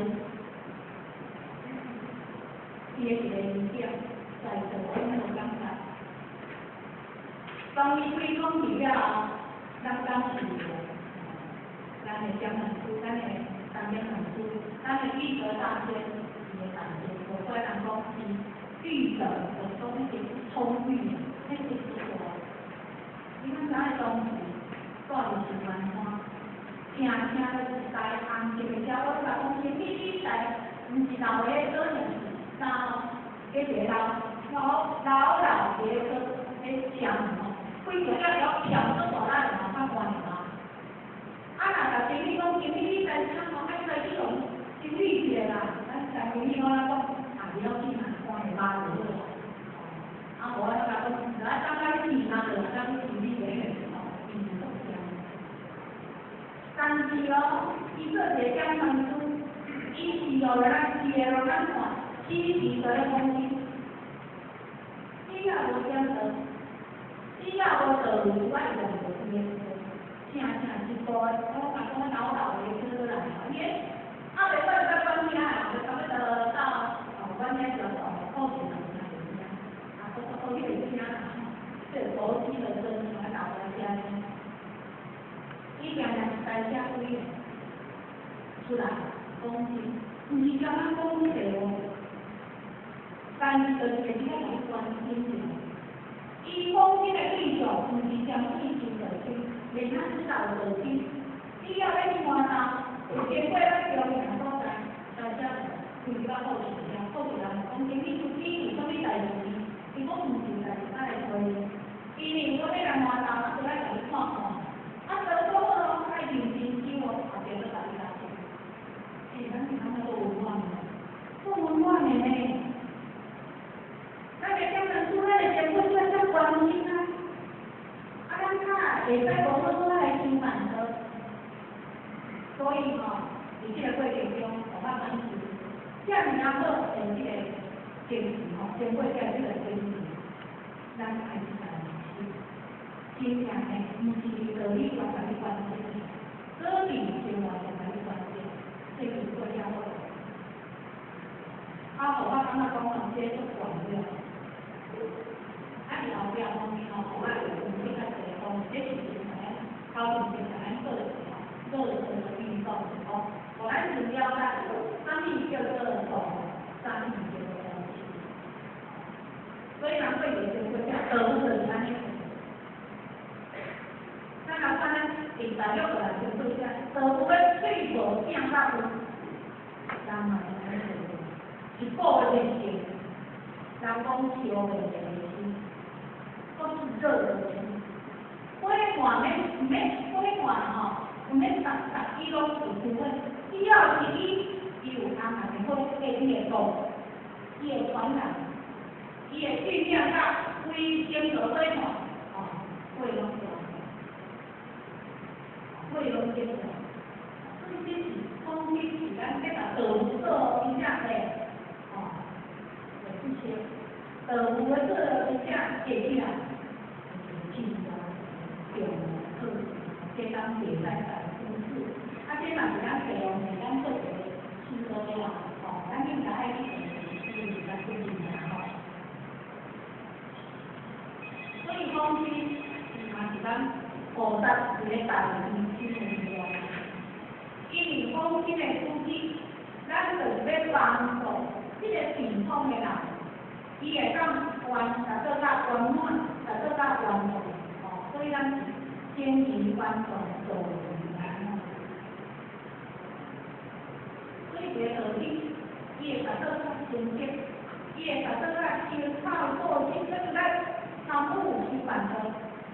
伊的一個影響，在座阮有感覺。當伊開講去了後，咱感受著，咱的講師，咱的當講師，咱的育德大仙，伊的誕生，無怪人講是育德，就是講彼個聰明，彼個是大。你敢知影當時住佇新灣山，聽聽著一台紅色的車，我甲講啥物比賽，毋是老的可能是老，加一個老老老老佇咧做咧講吼，規條了了跳做大力吼，較懸的嘛。啊，若甲經理講，經理你來參吼，愛出來去用整理一下啦。咱家經理我咧講，啊，不要緊啦，看會抹就好。啊，無我甲講，來當甲你錢拿落來，甲你整理一下吼，伊是足正。但是哦，伊做一個講師，伊是予咱伊會予咱看，只是在咧講真，只要無點道，只要無道理，我會用無伊的。正正一步的，我甲講老老的出來，伊啊袂管甲阮遐，就差不多到哦，阮遐就哦，好勢人聽就聽，啊，都都都迄個聽啦，這個國際的真相老來遮呢，伊定定是台車開的出來講真，毋是叫咱講這哦，但是就是會使咱來關心者。伊講真的對象，毋是針對新道親，連咱老道親，只要欲去換刀，有經過咱中營所在，大家開到後續遐，後續人講，經理你有啥物代誌？伊講毋是代誌，咱來找伊，因為我欲來換刀，啊，就來共你看看，啊，當講好咯，愛認真修哦，後壁閣共你來講。欸，咱是感覺足溫暖的，足溫暖的呢。咱的講師，咱的前輩遮遮關心啊，啊，咱較會使無好好來修辦道。所以吼，佇這個過程中，予我感受，遮爾仔好的這個精神吼，前輩遮這個精神，咱愛去共學習。真正的，毋是道理懸共你關心，道理生活上共你關心，這是做遐好。啊，予我感覺講吼，這足重要。啊，佇後壁方面吼，我有會較濟講，這是頭前先共咱做一個熱身的運動，吼，予咱先了解啥物叫做道，啥物叫做空性。所以人過去就會講道就是按呢。咱來看咱現代約過來就做啥？道有欲喙無正甲有，人嘛是按呢做，一步的練成，人講燒袂熱的心，都是熱的心。火換免毋免火換吼，毋免逐逐支攏有火，只要是伊伊有紅紅的火，會伊會動，伊會傳染，伊會醞釀甲規整個火換，吼，火攏大，火攏點大。所以這是講這是咱欲共道有做真正會，吼，會出色，道有的做真正加起來，就是真重要特質，這當袂使來忽視。啊，這嘛是咱平常時咱做一個思考的啦，吼，咱應該愛去注意咱自己啦，吼。所以講真，嘛是咱菩薩一個大悲心的力量。因為講真的主旨，咱就是欲幫助這個病痛的人，伊會當圓，達做較圓滿，達做較圓滿，吼，所以咱是堅持翻轉做來吼。所以這個道理，伊會達做較清晰，伊會達做較清透透徹，這個咱參悟修辦道，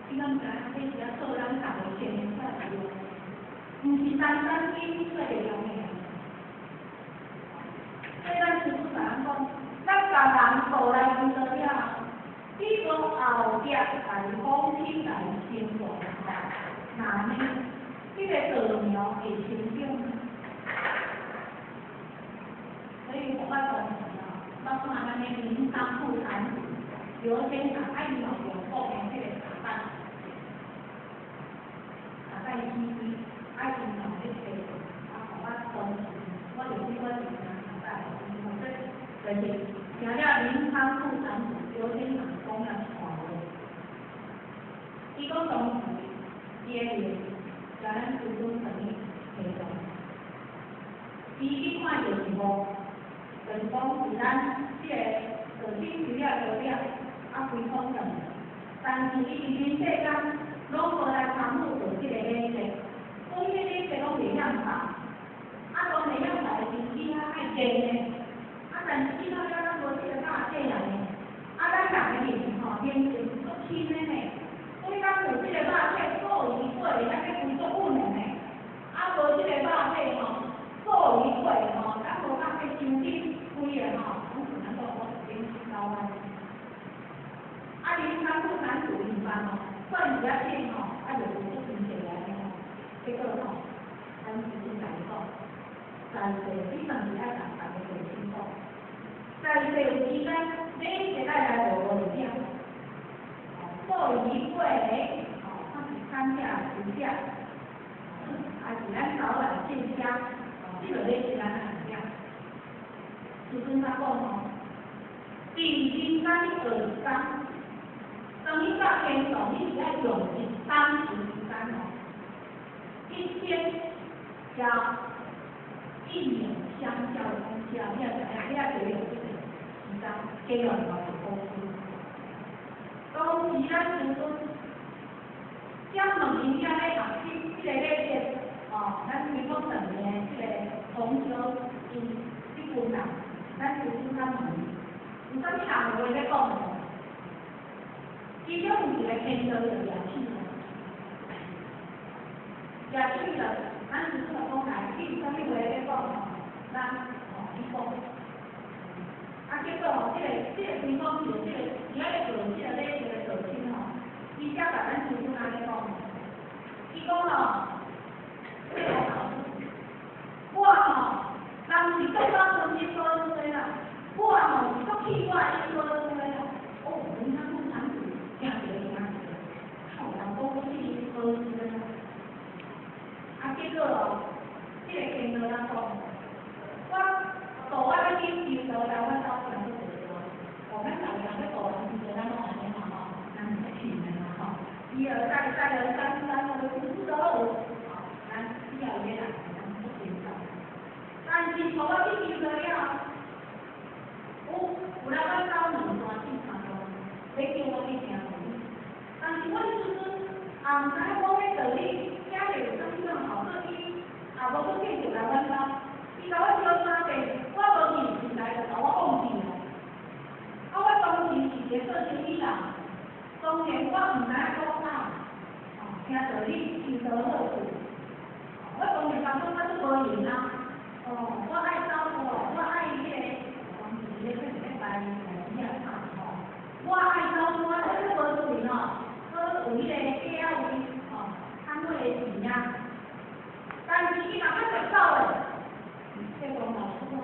你敢知影？這是咧做咱逐个生活的毋是單單經出來的了。講，咱共人渡來歸道了後，你無後壁共伊放心來成大那呢？這个稻苗會成長。所以我當時吼，我看咱的林倉副壇主劉先生，啊伊嘛用講的這个茶葉，茶葉起機，啊伊嘛咧提，啊，予我當時，我就去我是聽茶葉的，就是聽了林倉副壇主劉先生講了一段話，伊講當時伊的靈共咱師尊轉去提動，伊去看著是無，就是講是咱這个道親修了道了，啊歸空轉，但是伊佇人世間攏無來參與著這个禮節，講這禮節攏袂曉辦，啊當袂曉辦的時你較愛煎的，啊但是見到了咱無這個肉體啊呢，啊咱人的靈吼靈性足輕的呢，所以咱有這個肉體過伊過會咱欲歸足穩的呢，啊無這個肉體吼，過伊過吼，咱無肉體傷緊規個吼，攏是咱都講變高安。啊，林倉副壇主因班吼，算是較淺吼，啊就有足真濟安呢吼，結果吼，咱師尊共伊講，在世你算是愛共別个道親講，在世有時間，你一愛來無無就聽，哦，過伊過個，哦，算是參加出家，啊是咱早晚進香，哦，這個禮節咱愛聽。師尊才講吼，佇人間學一工，當你到天堂，你是愛用一冬時間哦，一天加一年相交的東西啊，你也知影，你也就用這個時間加落偌濟功夫。當時咱師尊將問因遐咧學習這個禮節，哦，咱推廣上面的這個同修因這群人，咱師尊較問伊，有啥物人有話欲講無？其中有一個天道就舉手啦，舉手了，咱師尊就講來，你有啥物話欲講吼？咱吼去講。啊，結果吼，這個推廣就這個佇遐咧做這個禮節的道親吼，伊才共咱師尊按呢講，伊講吼，這個老師，我吼，人是足夠相信老師的啦，我吼是足氣我的老師的啦。哦，人家共產主聽著聽著，靠，人講是老師的啦。啊，結果哦，這個天道人講，我渡我欲去修道來阮兜行足濟路，哦，咱逐个人欲渡人時陣，咱攏按呢嘛吼，咱是親的嘛吼，一而再，再而三，三而復而吼，咱只要伊欲來，咱足清楚。但是予我去修道了後，有來阮兜兩山四三路，欲叫我去聽道理，但是阮師尊也毋知影講彼道理，遐個有啥物種好，所以也無閣繼續來阮兜。伊共我招三遍，我無去，實在就共我放棄啦。啊，我當時是一個做生意人，當然我毋知影講啊，哦，聽道理修道好處。我當然感覺我足無閒啊，哦，我愛走哦，我愛彼個，當時咧說是咧拜來子仔拍吼，我愛走我這無喙吼，閣有彼個雞仔位吼，攤位的錢啊，但是伊若較就走的，這講老師講，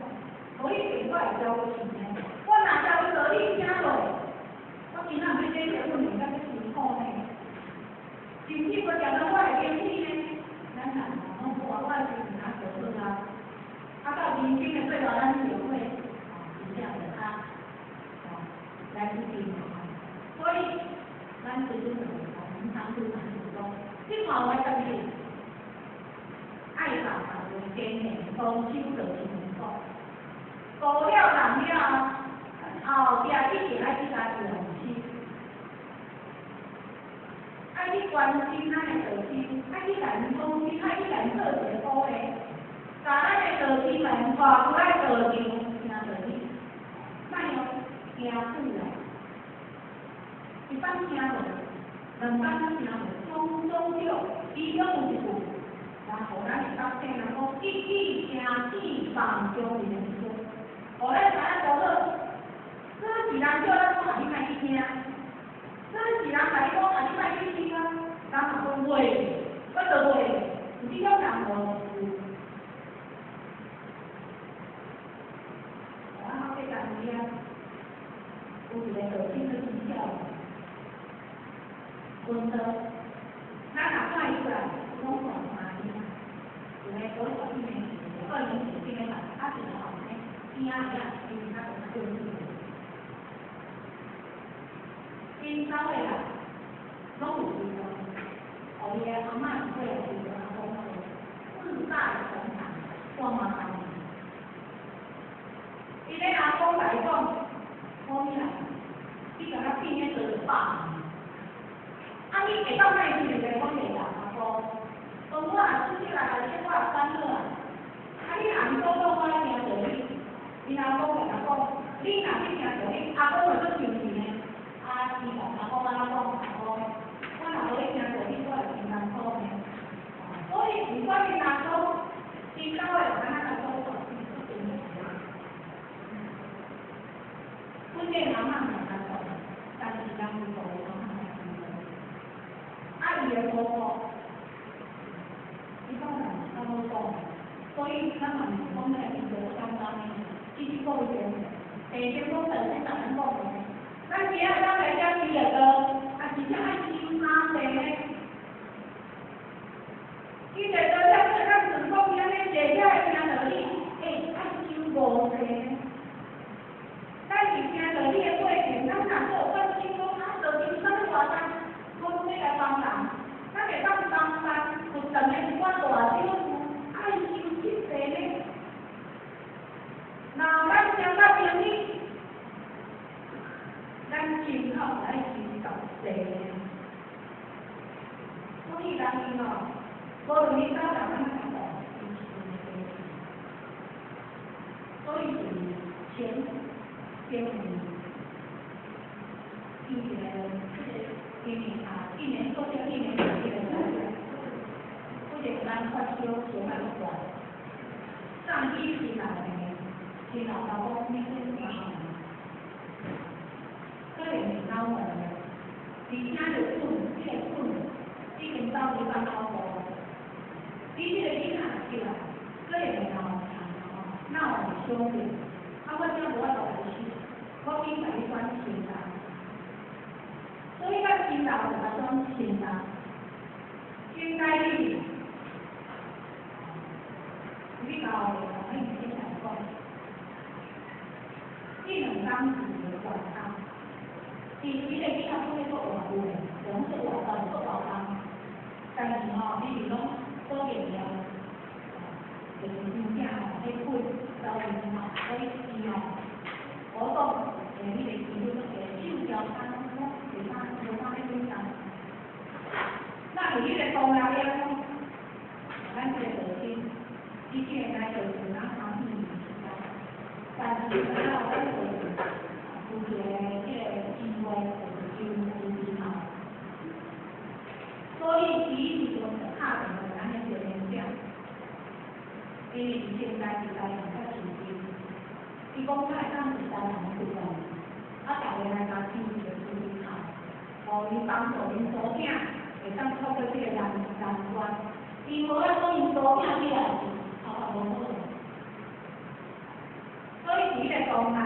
無一定我會交錢的，我若交道理聽落，我今仔欲這個問題較辛苦呢，甚至無食到我會生氣呢，咱人吼攏無我是毋通做好啊，啊到人生的最後，咱就會哦，真正就較哦來決定所以咱師尊就是講，毋通對咱是講，這看話就是愛共別個堅定，當手就是講，渡了人了後，後壁一定愛去共用心，愛去關心咱的道親，愛去共因講心，愛去共因做一個鼓勵，共咱的道親們帶出來道場聽道理，莫用驚久啦，一擺聽落，兩擺聽落，總總著，其中有一句，然後咱會當聽人講，一語聽見放中人說，予咱知影多好。只是人叫咱講啊，你莫去聽；只是人共你講啊，你莫去聽啊，人嘛講袂，我就袂。有這種人無？有。我好幾單位啊，有一個道親去真巧，溫度，咱若看伊出來，攏看三年，有的嗰個一年，2年前個嘛，啊，一個後生，邊仔遐，因為較大個。𪜶走的人，攏有歸宗，予伊的阿嬤過來歸宗阿公做，四代同堂，煞麻煩。伊咧阿公共伊講，好啦，你共我變彼做百年，啊，你會當莫去就來講袂啦，阿公。講我若出去來，這我也煩惱啊。啊，你若毋講講，我愛聽著你。𪜶阿公共伊講，你若去聽著你，阿公會足生氣呢。啊，伊共阿公按怎講？阿公，我若無咧聽著你，我會真艱苦呢。所以，毋管𪜶阿公，𪜶兜的人按怎共講，是足重要。阮這阿嬤嘛艱苦，但是人有道理，阿嬤嘛艰苦。啊，伊的婆婆，伊講嘛是較好講，所以咱嘛毋是講欲來變做簡單的，只是講一個，第一講本身逐咱講的，咱今仔咱來遮祈禱，啊，真正愛修三世呢。祈禱了，咱想講伊按呢坐遐會聽著你，欸，愛修五世呢。咱是聽著你的過程，咱若閣有關心講啊，道親啥物活動，我攏欲來幫人，咱會當幫幫佛堂的一寡大小事，愛修七世呢。若咱相甲朋友，咱心口愛修10世。所以人伊吼，無論你走人按怎講，伊是所以是前前伊一個這個今年啊，一年做這一年這個，這個咱發燒小可大，送去新老的，新老爸講你這麻煩，可能是腦炎的，而且就睏，這個睏已經走入到腦部，你這個囡仔起來，可能會腦殘吼，腦會傷病，啊，我這無法度來死，我緊共你轉心臟，所以咱心臟就共轉心臟，應該你，你到同你先來講，這兩工是一個關卡，伊這個囡仔講咧足活有的，講足活動足活動，但是吼，你是講保健了，就是真正吼，彼血走入去吼，所以伊吼，我講彼個機會足低，手交叉攏袂當無法咧運動。那伫彼個當下了，咱這個道親，伊這個來就是咱歡喜的時間，但是咱有咱就是有一個這個機會，就是求求之後，所以伊時陣就敲電話咱的少年長，因為伊現在佇台南較市區，伊講他會當佇台南附近，啊，逐个來共抽一個出口，予伊幫助𪜶查某囝會當突破這個難關。伊無愛講𪜶查某囝起來是頭髮無好，所以佇彼個當下，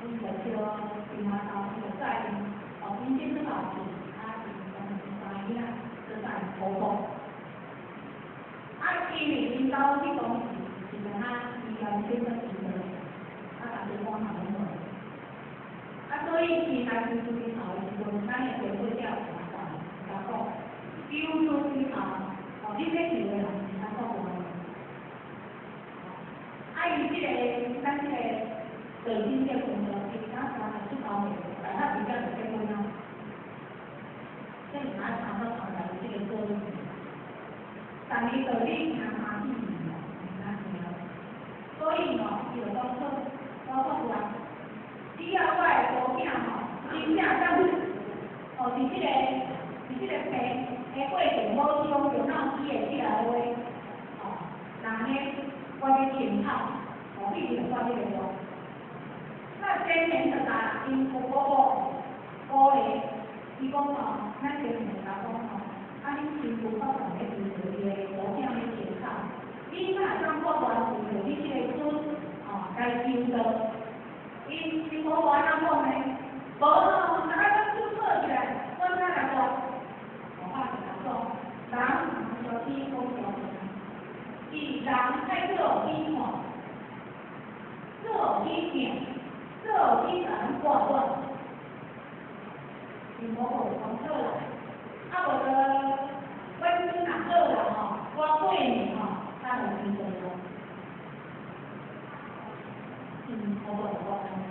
阮就叫平阿頭，伊就載𪜶，哦，𪜶先生嘛有去，啊，𪜶三個囡仔就載𪜶婆婆。啊，因為𪜶兜去當時是敢若醫療先生醫的，啊，逐家講嘛攏無。啊，所以伊來求助之後的時陣，咱的前輩才有共伊講，求助之後，哦，你欲求的人是較國外。啊，伊這個咱這個道親這個工作，伊敢三十出頭歲，大學畢業就結婚啊。這是咱差不多來這個過程。但伊道理聽歡喜哦，毋敢聽。所以吼，伊就講說，我講有啊，只要我的查某囝吼，真正當哦，佇這個病的過程無傷著腦死會起來的話，哦，那呢，我欲親口，哦，你就我欲彼个话。那前年就甲𪜶婆婆鼓励，伊讲吼，咱前面就甲講吼，啊，恁新婦發現咧為著伊的查某囝咧健康，你若當判斷為著你這个孫吼來求道，𪜶新婆婆按怎講呢？無吼，大家攏手抱起來，阮才來講，我話就甲講，人毋是天公調的，伊人愛做予你看，做予你聽，做予你共咱判斷。𪜶婆婆就講好啦，啊無就阮孫若好啦吼，我過年吼，才來求道咯。𪜶婆婆就講按呢，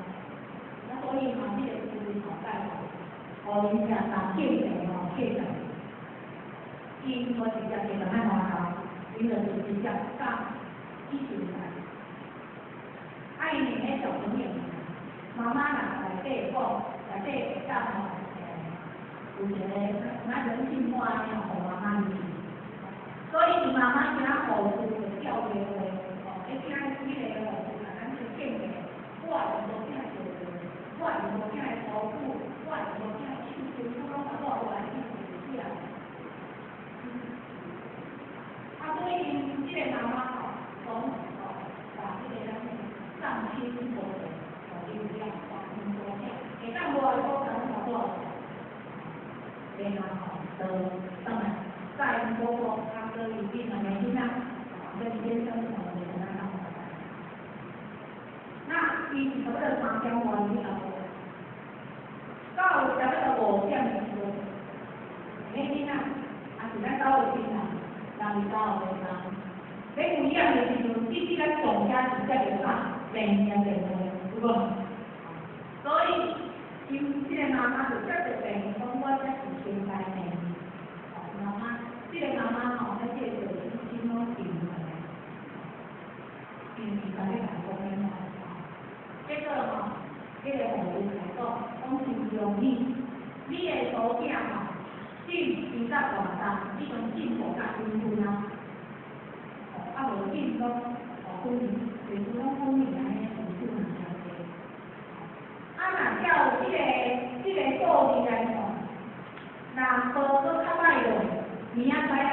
啊所以嘛，這个思維吼帶互恁遮三敬地吼客氣，伊無直接就踮咱外頭，伊就直接甲以前來。啊，𪜶兩个小朋友，媽媽若內底講，內底會當吼，有一個咱人性化安呢，予媽媽入去。所以𪜶媽媽請護士就叫電話，吼，咧請彼個護士來咱這見面，我𪜶查某囝做，我𪜶查某囝的姑母，我𪜶查某囝手術，攏甲我來去治療。啊，所以𪜶這個媽媽吼，講吼，把這個咱喪親無的，吼，伊有了，吼，𪜶查某囝，會當無愛講甲咱查某，然後吼，就轉來載𪜶婆婆，啊，閣伊恁兩個囡仔，吼，閣先生吼，就安怎講。那伊是差不多3點外以後，到差不多5點的時陣，彼囡仔也是咱兜的親人，人佇兜後面人，咧危險的時陣，弟弟咱上家直接就打病院電話，有無？所以，𪜶這個媽媽就接著病，講我這是先來病，哦，媽媽，這個媽媽吼，喺這個就真攏定落來，因為甲你來講的吼，結果吼，彼個護士來講，講真容易，你的查某囝吼，進20外冬，已經進步甲昏昏啊，哦，啊無進攏哦昏去，就是講昏去安呢，時數嘛誠濟。啊，若照這個數字來看，若無閣較歹落，明仔載啊，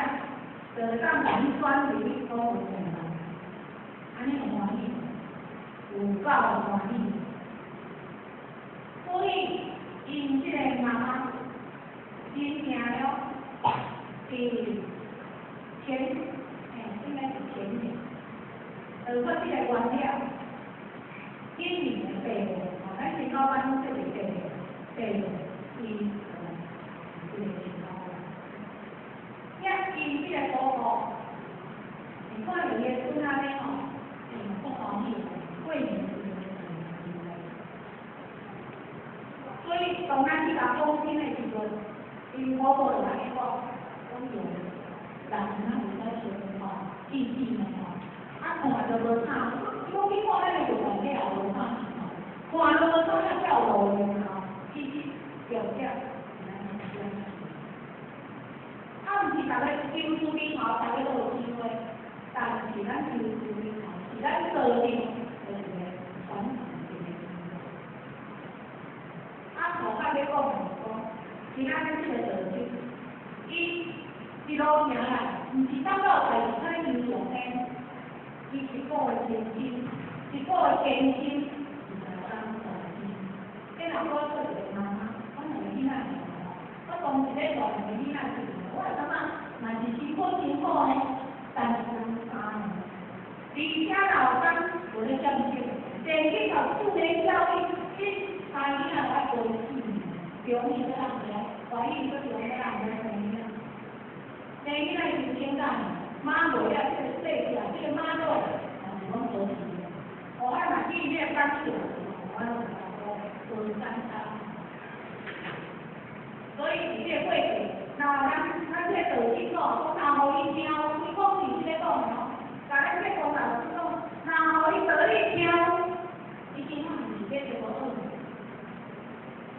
就會當共你轉入去土地上班，按呢有歡喜，有夠歡喜。所以，𪜶這個媽媽真正了，佇前，應該是前年，說這個原了，今年的8月，吼，咱新高班攏說是八月，八月，伊這個新高班。遐𪜶這個婆婆，你看著伊的孫按呢吼，足歡喜，過年時陣所以當咱去共講親的時陣，𪜶婆婆就按呢講，講用人若會使相吼，記記呢吼，啊看著無慘，伊講去看咱的就大了無慘吼，看著無慘啊跳路的吼，其實重點是咱啊，毋是逐个求助裡頭，逐个都有機會，但是咱求助裡頭，是咱做的，就是個傳統一個。啊，頭較欲講的是講，今仔咱這個道長，伊一路行來，毋是等到代誌才求上天，伊一個的虔心，一個的堅心，是來當大事。這若我做一個媽媽，我兩個囡仔我當一個大兩個囡仔時，我會感覺嘛是辛苦辛苦呢，但是人三個，而且若有當無咧佔少，電去讀四年教育，這三囡仔就愛過4年，中語閣人來，華語閣中閣人來生囡仔，生囡仔是簡單，媽袂了這個細只，這個媽祖嘛是攏保持。我若去那個感受，我攏會無簡單。所以佇這個過程，若咱這個道理吼，講若予伊聽，伊講是這個講的吼，共咱這個講老師講，若予伊道理聽，伊今仔毋是咧學好，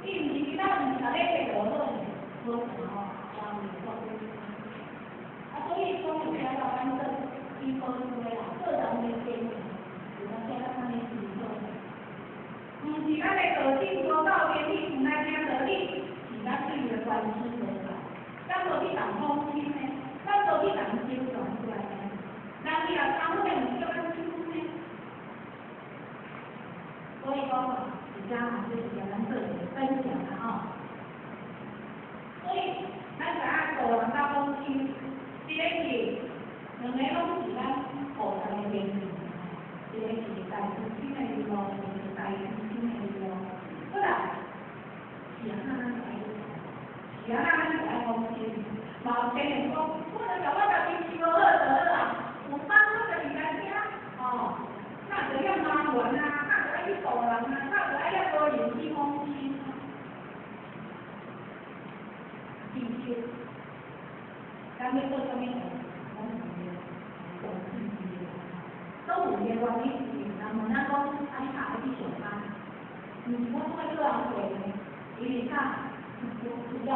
伊毋是今仔毋是咧學好，無啥吼，也毋是講。啊，所以講有寫到咱做醫科書的啦，做人的堅強，有當寫到啥物時陣？伫遮嘛，就是共咱做一个分享啦吼。所以，咱知影度人佮講親，一个是兩个攏是咱菩薩的言語，一个是大慈心的理路，一个是大悲心的理路。好啦，是按怎咱愛是按怎咱就愛講親？嘛有聽人講，我著共我家己飼無好就好啊，有班我家己來聽，哦，那就遐麻煩啊，那就愛去度人啊，那就愛遐多人去講親。其實，咱欲做啥物代誌，攏有伊个動機攏有伊个原因。人問咱講，啊，你較愛去上班？毋是我愛做人過呢，因為啥？有要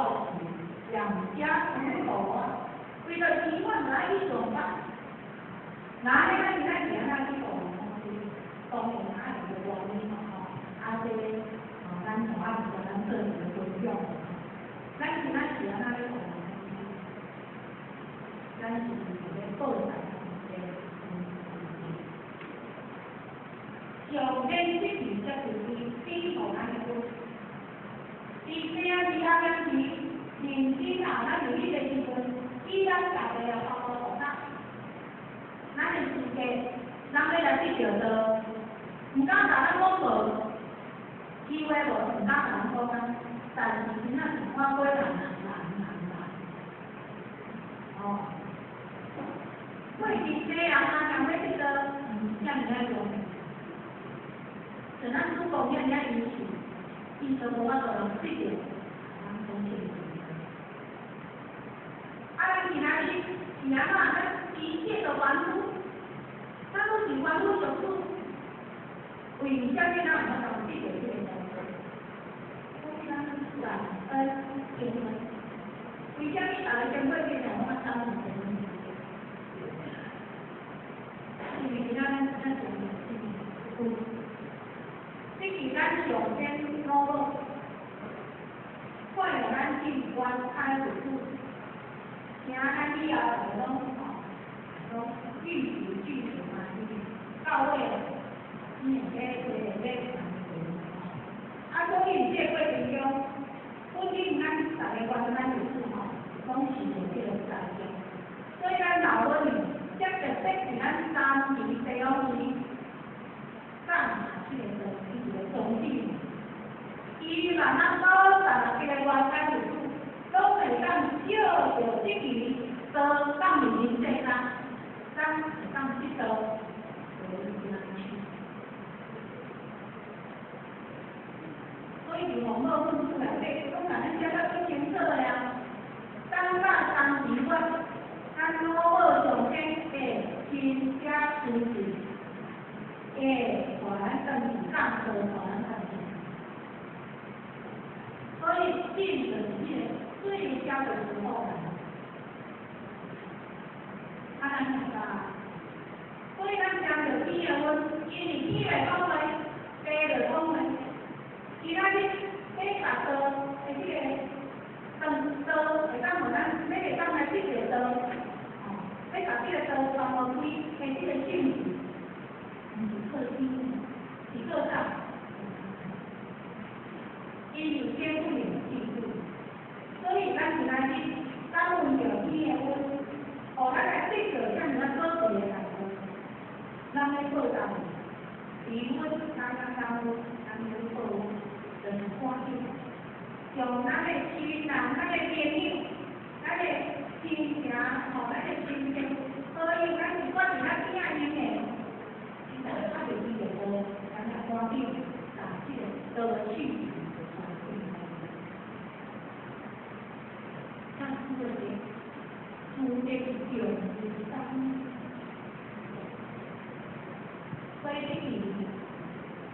養家糊口啊，為了習慣就愛去上班。那按呢，咱今仔是按怎去度人講親？當然也有個原因嘛吼。啊，這個，哦，咱從仔是共咱做一個分享。咱今仔是按怎咧度人講親？咱是咧報答的上天這時才就是天予咱的恩，佇生佇阿咱時認真啊，咱有彼個時陣，以咱家己的法度咱，咱的世界，人欲來得著道，毋敢共咱講無機會無，毋敢共咱講啊。但是真正是看過人難難難難，哦。過去西人啊，人欲得道，毋是遮爾仔容易。像咱主公遐爾仔優秀，伊都無法度人得著，咱講這個。啊，咱今仔日是按怎？咱一切的凡夫，咱攏是凡夫俗子，為啥物咱有法度得著這個道？所以咱感恩經文，為啥物逐個經過經常攏愛感恩經文？因為今仔咱咱上有。這是咱上天老母，看著咱進關開為主，聽咱以後就攏吼，攏玉石俱焚嘛，是到尾你會咧咧咧啊，所以這個過程中，不僅咱逐个原來為主吼，攏受著這個災殃，所以咱老母才特別是咱三時地方時，放下這個道，伊一個宗旨。伊嘛咱所十六個原來為主，攏會當借著這支道放佇人世間，咱會當得道無難處。所以佇黃老本書內底，攏共咱寫甲足清楚的啊。三百三十月，咱老母上天會親寫書信，會帶咱轉去降道，帶咱轉去。所以信就是這個最佳的時候來。啊，咱明白。所以咱聽著天的恩，因為天會講話，地就講話。今仔日欲共道的這個當道會當予咱，欲會當來得著道，吼，欲共這個道傳予開的這個信息，毋是靠天，是靠啥？因有天賦的智慧，所以咱今仔日感恩著天的恩，予咱來得著遮爾仔寶貴的大恩，咱欲報答伊，離阮感恩感恩，咱欲報恩，就是趕緊將咱的親人、咱的朋友、咱的親情，吼，咱的親情，所以咱是決定咱疼𪜶的，伊若較袂記著道，咱也趕緊共這個道去傳開。那這個是主的重是啥物？所以這是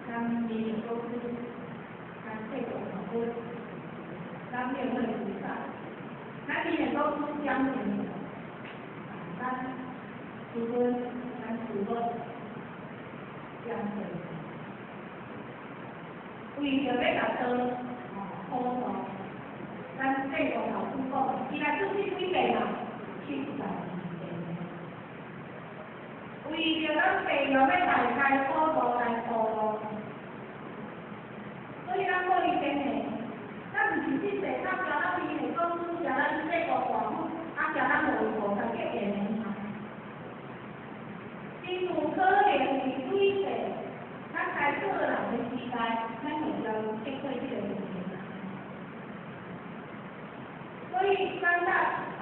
咱民國咱世國老師，咱廟會菩薩，咱民國師講什麼？咱師尊，咱師母講什麼？為著欲共道吼普渡，咱世國老師講，伊來出世幾遍啊？72遍。為著咱地獄欲大開普渡來度路，所以咱過去真的，咱毋是這世較教咱伊會講主教咱世國大福，啊教咱無伊菩薩結緣的嘛。真有可能佇幾世，咱開做人的時代，咱會將結過這個事情。所以咱在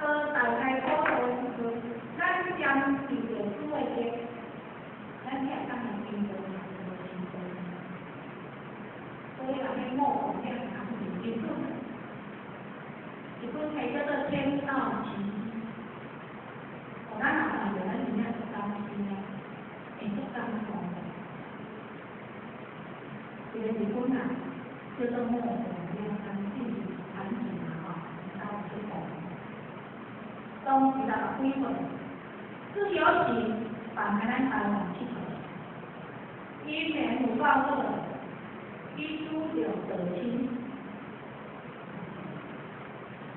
學大開普度的時陣，咱將受著主的激，咱才會當來聽到無。所以人咧模仿兩行是日本，日本才叫做天道奇蹟。哦，咱若看著咱真正足擔心啊，會足感動的。這個日本啊，叫做模仿兩行是產子嘛吼，到出國。當20幾歲，自由是放喺咱台灣佚佗，因緣有夠好，伊拄著道親。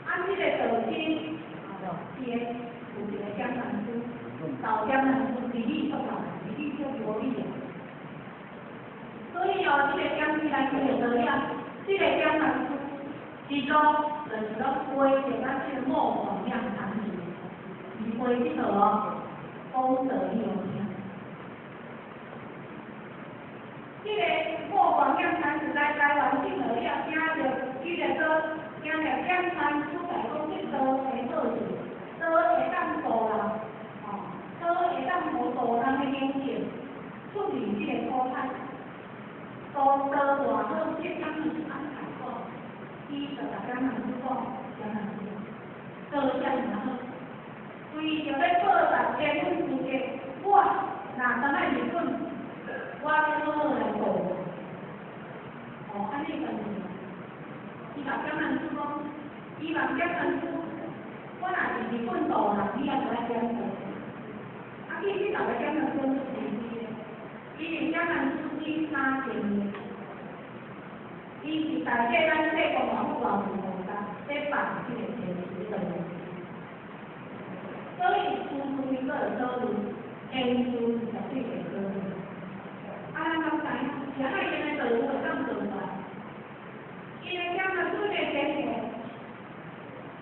啊，這個道親，哦，伊個有一個江南師，老江南師比你足老，比你足無理的。所以哦，這個講起來就會得了，這個江南師一路就是攏陪著咱這個模仿兩堂子，伊陪這個哦，功德有聽。這個模仿兩堂子來台灣進來了，聽著伊就說，聽著江南師來講，這道會好勢，道會當度人，吼，道會當予度人的靈性，出離這個苦海。道道偌好，這江南師安排講，伊就共江南師講，江南師做啥物好？為著欲報答天恩師德，我若轉來日本，我欲好好來度。哦，按呢個是，伊共江南師講，伊問江南師，我若是日本度人，你也無愛點做？啊，其實逐個江南師都是的，因為江南師伊三前的，伊是代替咱世國萬福萬菩薩在辦這個天慈的。所以，處處伊閣會考慮，緣事絕對會考慮。啊，咱攏知影，是按怎𪜶的道會當做出來？因為江南師的前提，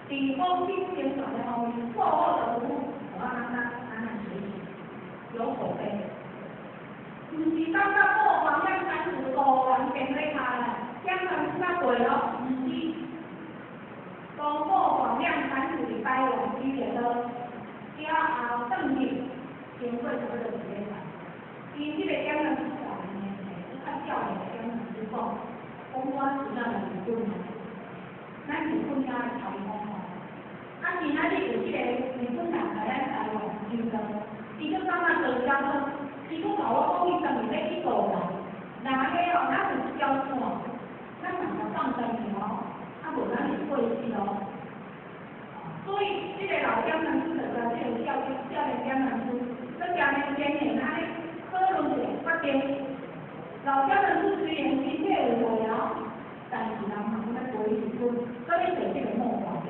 伫風景宣傳的方面，做好的服務，我咱咱咱來學習，有口碑。毋是感覺模仿兩三次路人踮咧跤啦，江南師較貴哦，毋是。當模仿兩三次佇台灣，伊就說了後轉去，經過差不多一禮拜，伊這個江南師教練的，較少年的江南師講，講我除了來日本啊，咱日本遐台風吼，啊今仔日有這個日本人來咱台灣遊樂，伊閣感覺道較好，伊閣共我講伊當日欲去度人，人遐哦，咱有一條線，咱若共放斷去哦，啊無咱會過死哦。所以這個老江南師就共這個少年江南師，閣加呢堅現按呢討論一下決定。老江南師雖然身體有無聊，但是人嘛閣咧陪日本，閣咧做這個模仿的。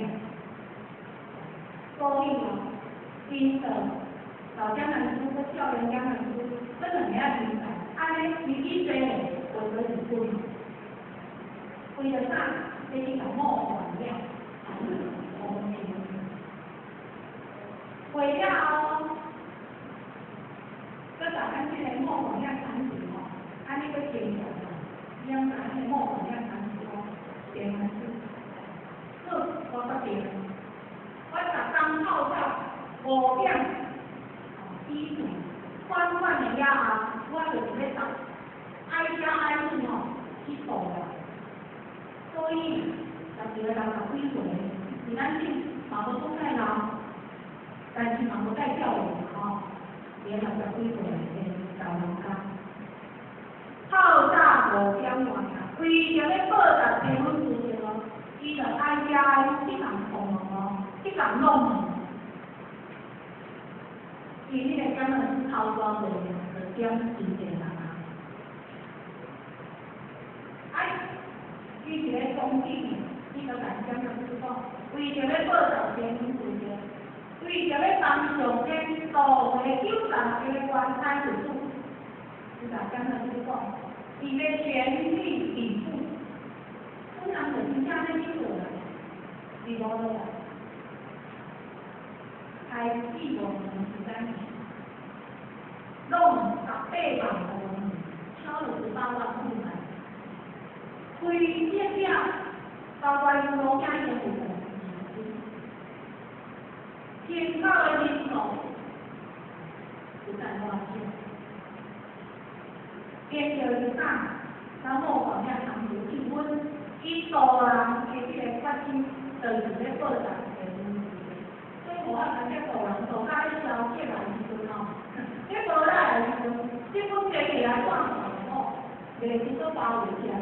所以哦，因就老江南師閣少年江南師，這兩個人才，按呢伊以前飛過日本，為著啥？欲去共模仿了，回了後，閣共咱這個模仿了產子吼，按呢閣宣傳啦，伊按咱這個模仿了產子講，江南師，好，我決定，我逐工透早5點，以前款款的了後，我就是欲搭愛車愛女吼去度啦。所以，十一個60幾歲，是咱這嘛無講太老，但是嘛無介少年吼，伊60幾歲的老人家，透早5點外啊，為著欲報答天恩師德哦，伊就愛車愛去共放哦，去共弄。伊彼個敢若是頭大袂就點真濟人啊！啊，伊是咧恭敬的，伊就共江南師講，為著欲報答天恩師德，為著欲幫上天度過90個關差日子，伊共江南師講，伊欲全力以赴，这人就真正欲去做啦，伫无落来，开4、5年时间，拢18万户，超了18万户来，开这了，包括𪜶老囝已经有人口的人数有在偌少？研究是啥？咱某方遐参与结婚，伊度人的这个决心，就是咧报答这个恩情。所以无法感觉度人度甲咧消极来时阵吼，咧无力的时阵，这本机起来看吼，袂去做包围起来，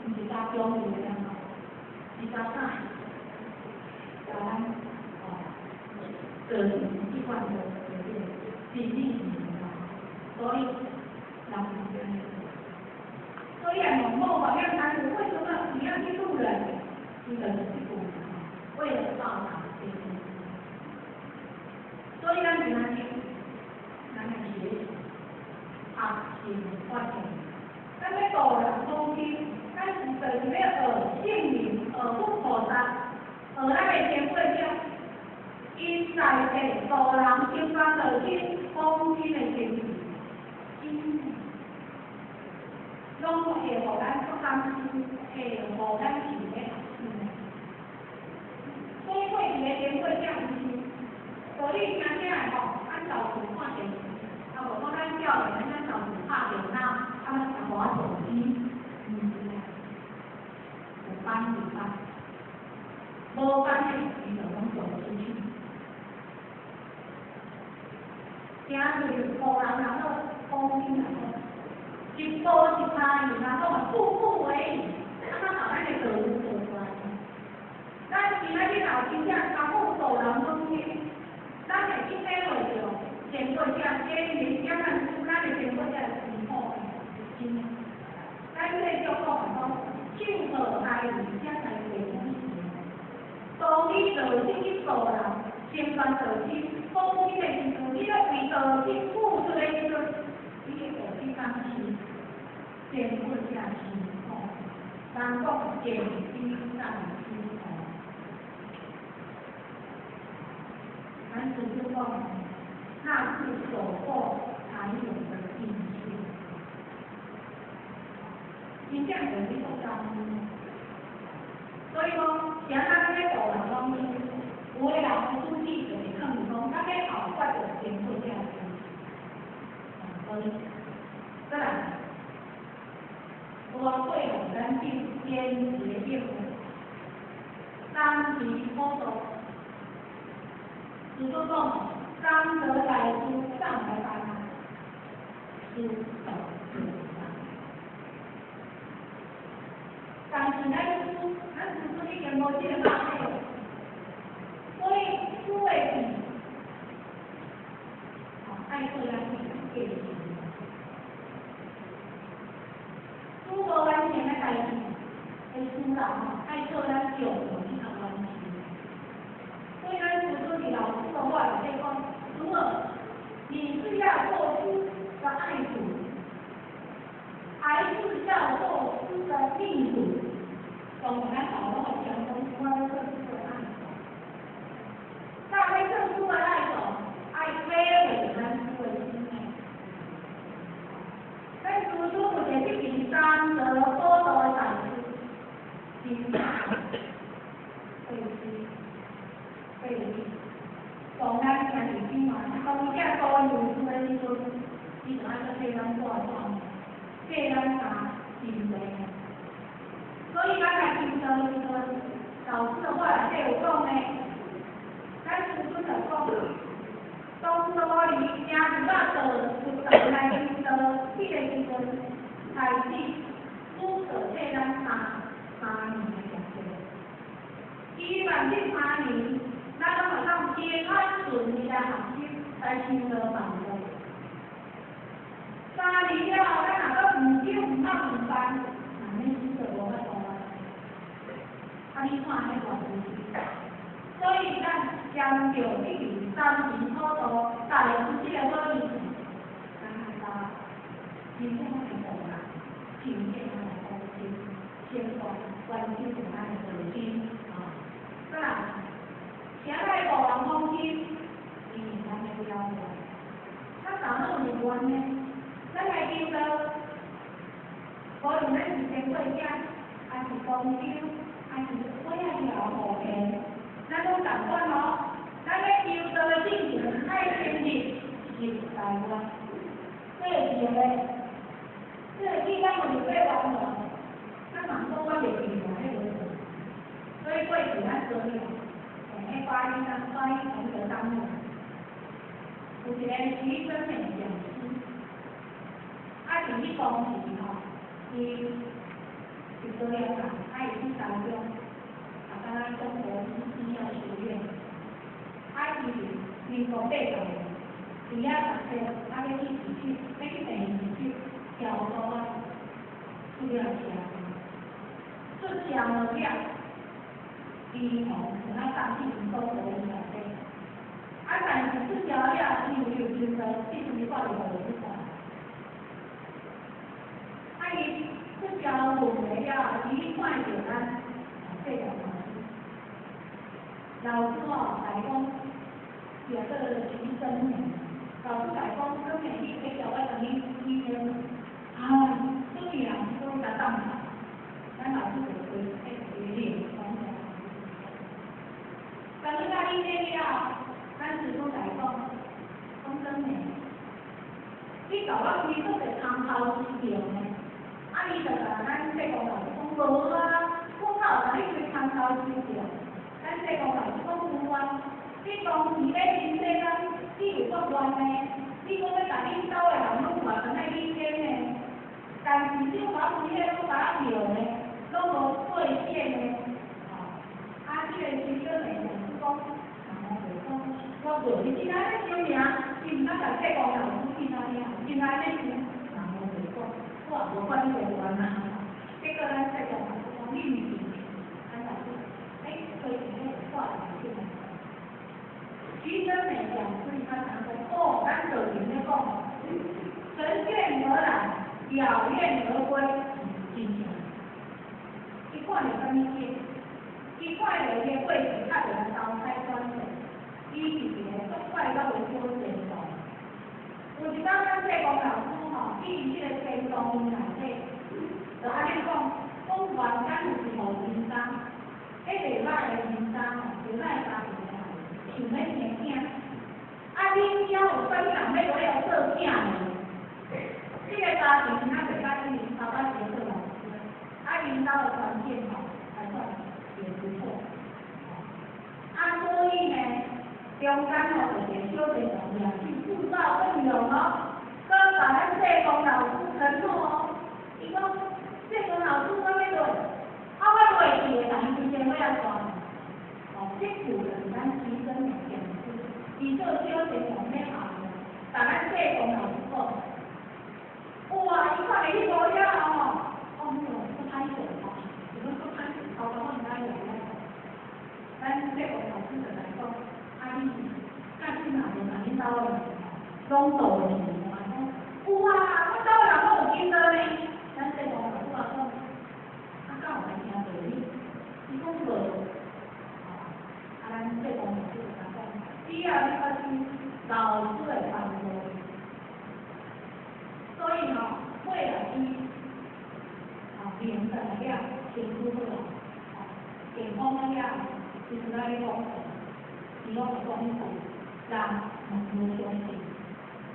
毋是加中意的人吼，是加啥？加咱吼，造成这款的这个心理上吼，所以人是按呢。所以啊，某方面参与，为什么你要去度人？伊就是这句为了報答這個。所以咱今仔日，咱來學習，學習發現，咱欲度人講經，咱是就是欲學聖人，學佛菩薩，學咱的前輩者，𪜶在世度人成全道親，講經的精神，真的，攏會予咱足感恩，會予咱想欲學習。所以過去的前輩者毋是，道理聽聽的吼，咱到處看電視，啊無講咱教練，咱到處拍電腦，啊咱玩手機，毋是啦，有班有班，無班的伊就攏走出去。行出去，度人也好，講經也好，一步一跤印，人講步步為營，啊，咱把咱的道路做出來。咱今仔日若真正功夫度人講經，咱會去體會著前輩者先人點咱咱的前輩者的辛苦，真的。咱繼續講講，手抱開來才來過往時。當你落手去度人，成全道親，講經的時陣，你咧為道親付出的時陣，你會去感受前輩者辛苦。人講見機在心頭，咱師父講，那是走過才有的境界。真正就是做感恩。所以講，啥咱欲度人講經，有的人的主旨就是囥佇講，咱欲後發著前輩者的精神。所以，再來，我過予咱堅堅持的應三時普渡，師父講，功德大師上來辦啊，師道就辦。但是咱師已經無這個能力，所以師的字，哦，愛做咱去繼承。師無完成的代誌，的師人吼，愛做咱共同去共完成。所以咱師尊佇老師的話內底講，如果你是要做師的愛徒，還是要做師的逆徒？當然，咱老攏會想講，我欲做師的愛徒。但欲做師的愛徒，愛體會咱師的心呢。咱師祖有一個這三德普度的大師，真正會師會理。當咱兄弟姊妹，當伊遮多有事的時陣，伊就愛閣替咱掛單，替咱擔真濟。所以咱來聽道的時陣，老師的話內底有講呢，咱師尊就講，當道理行入到道出來聽道，彼個時陣開始，師就替咱擔3年的業績。希望這三年，咱攏會當平安順利來學習，來修道辦道。3年了後，咱若閣毋修毋學毋辦，那恁師就無法度啊。啊，你看彼偌有錢。所以咱強調一定三時普渡，大師這個好意思，咱愛把真正來度人，真正來講經，真先關關心咱的道心，吼。再來，啥來無人講心，伊是咱的了願。咱頭腦是願的，咱來求道，無論咱是先過者，還是公修，還是尾仔調和平，咱攏共款哦。咱咧求道的進前，愛先入十大願，這個是咧，這個字咱有入八願無？咱嘛講我袂記啦，彼無做。所以過去咱做了，迄發音啊，發音同一個單位，有一個徐真美講師，啊，佇彼當時吼，伊是高雄人，啊，伊去台中，啊，敢若中國醫藥學院，啊，伊是民國8十年，佇遐讀冊，啊，欲去自首，欲去病院自首，跳高啊，出了車禍，出車禍了，伊吼有哪送去因祖國醫內底，啊，但是出車了，伊有有求道，這陣伊掛佇護去看。啊，伊出車禍問題了，伊看著咱世界老師，老師吼來講，叫做徐真美，老師來講，真美你會叫我等於醫生，啊，所以人都共當咱老師就規迄規練講起來。但是甲你這了，咱師傅來講，講真美，你共我開出個空頭支票呢？啊，伊就共咱世公老師講無啊，我哪有共你開空頭支票？咱世公老師講有啊，你當時咧真細漢，你有發願呢？你講欲共恁兜的人攏活轉來你間呢？但是你把規个攏共我尿呢，攏無兌現呢？吼，啊，這個徐真美講師講，人就講，我無，伊真愛咧收名，伊毋敢共世公老師去哪裡啊？真愛咧收，人無就講，我也無管你個願啊。結果咱世公老師講，你毋是，咱老師，欸，所以迄個掛來去。徐真美講師他常講，哦，咱道前咧講，乘願而來，了願而歸，是真正。伊看著啥物經？伊看著伊的過去，較著來投胎轉世，伊是一個足快樂的小仙童。有一工咱世公老師吼，去伊這個天堂內底，就按呢講，講凡間有一戶人家，彼袂歹的人家吼，袂歹的家庭吼，想欲生囝，啊，恁遮有啥物人欲落來做囝呢？這個家庭咱袂歹，因為爸爸是做老師，啊，𪜶兜的環境吼，還算也不錯。啊，所以呢，中間吼就一個小仙童掠去自告奮勇哦，閣共咱世公老師承諾哦，伊講世公老師我欲落，啊我落去會共伊規個尾仔帶。哦，這句就是咱徐真美講師，伊做小仙童咧後，共咱世公老師講。哇！伊看著彼幕了後吼，哦喲，足歹勢吼，是講足歹勢，頭殼我毋知影咧。咱世公老師就來講，啊你假使若無共恁兜的人攏倒去，嘛講有啊，阮兜的人攏有見到呢。咱世公老師話講，啊敢有來聽著你？伊講無。哦，啊咱世公老師就共講，只要你發心，老師會幫助你。所以吼，尾來伊，吼，明白了，身軀好啊，吼，健康了，其實咱咧講，伊攏會講一句，人嘛無相信。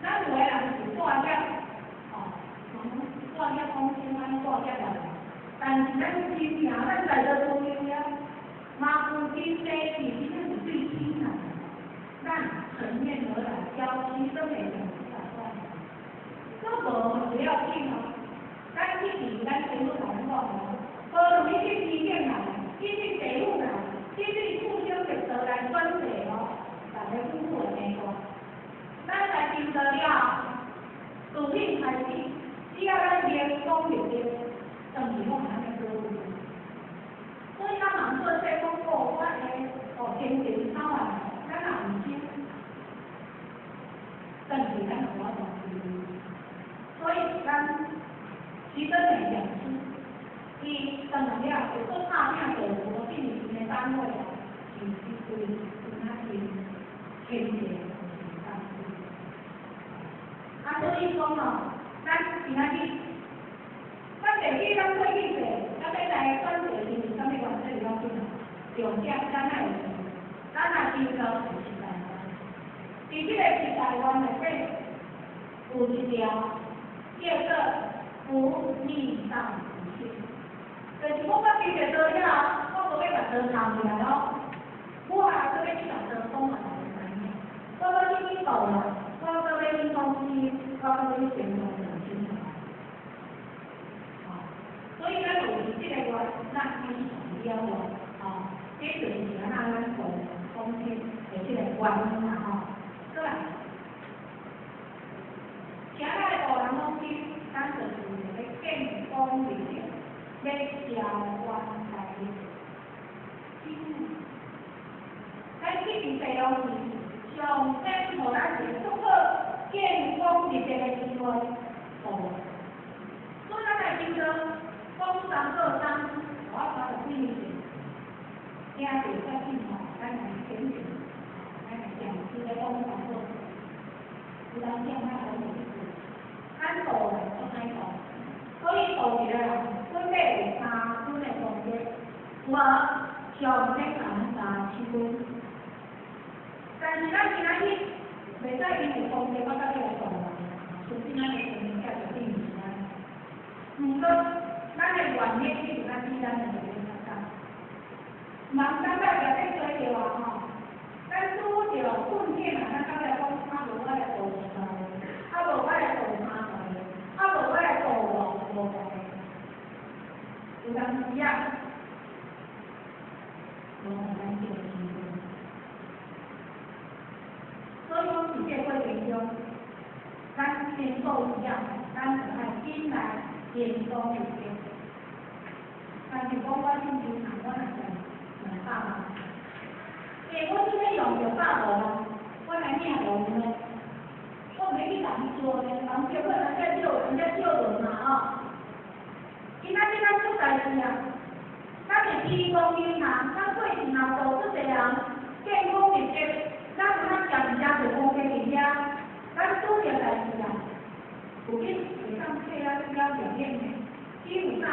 咱有的人是帶業，吼，講帶業講經安尼帶業來，但是咱真正咱在座所有了，嘛有真濟是真正是對天啊，咱乘願而來，交徐真美講師來講。這無不要緊哦，咱去佇咱政府共咱講哦，無論你去醫院來，你去地府來，你對畜生六道來轉世哦，逐个久久會聽過。咱來求道了，自恁開始，只要咱明講立德，轉去攏會按呢做。所以咱嘛做說講哦，我會哦堅持走啊，咱若毋修，轉去咱就無法度。所以咱徐真美講師，伊轉來尾是一对有哪是天地是放肆。啊，所以讲哦，咱今仔日，咱袂记咱过去世，咱欲来转世是啥物原则要紧啊？重点咱爱有，咱若修道就是大愿。伫這个十大愿内底，有一条叫做不逆道不行。就是我捌修著道了後，我無欲共道藏起來哦，我也閣欲去共道講嘛，大家知影。我閣去去度啦，我閣欲去講師，我閣欲去傳宗傳經。哦，所以咱有這個願，咱非常了願，哦，這就是按怎咱講講天的這個原因啦，吼。過來，今仔日度人講經，咱就是欲見光明，欲消冤大業。咱去佇地獄時，上天予咱一個足好見光入的機會，哦。所以咱來修道，講三個三，我看著幾年前，聽著較緊吼，咱來點點，咱來講這個講三個。有當時咱講一句，咱度人足歹度，所以度一個人，本底有三分的功德，有無？上天共咱三七分，但是咱今仔日袂使因為功德我才欲來度人，相信咱的生命才就變是安呢。毋過，咱的願力是咱比咱的能力較大，茫感覺特別多著啊吼，咱拄著困境啊，咱感覺講啊無我來度一個，啊無我來度三個，啊無我來度五個，有當時啊，無予咱這個機會。所以講，佇這個過程中，咱先做一樣，咱就愛緊來練功立德。但是講我信心啊，我若賺200萬，欸，我這欲用著100五萬，我來領無呢？我毋欲去共伊做呢，人結果人家借，人家借論嘛吼。今仔日咱出代誌啊，咱是天公銀行，咱過去若度足濟人，建功立德，咱有通食毋食著功德佇遐，咱拄著代誌啊，有去會當替咱了業的，基本上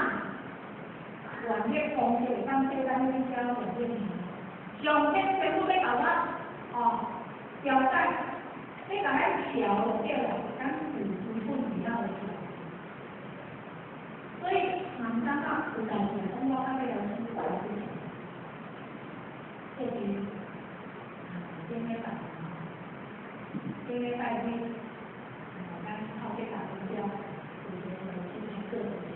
願力功德會當替咱了業的。上天政府欲共我哦調解，欲共咱調就對啦，咱有資本佇遐會調。所以，嘛毋感覺有代誌，講我較欲來出國之前，最近頂禮拜，頂禮拜日，咱後壁大家有一個道親來做道親。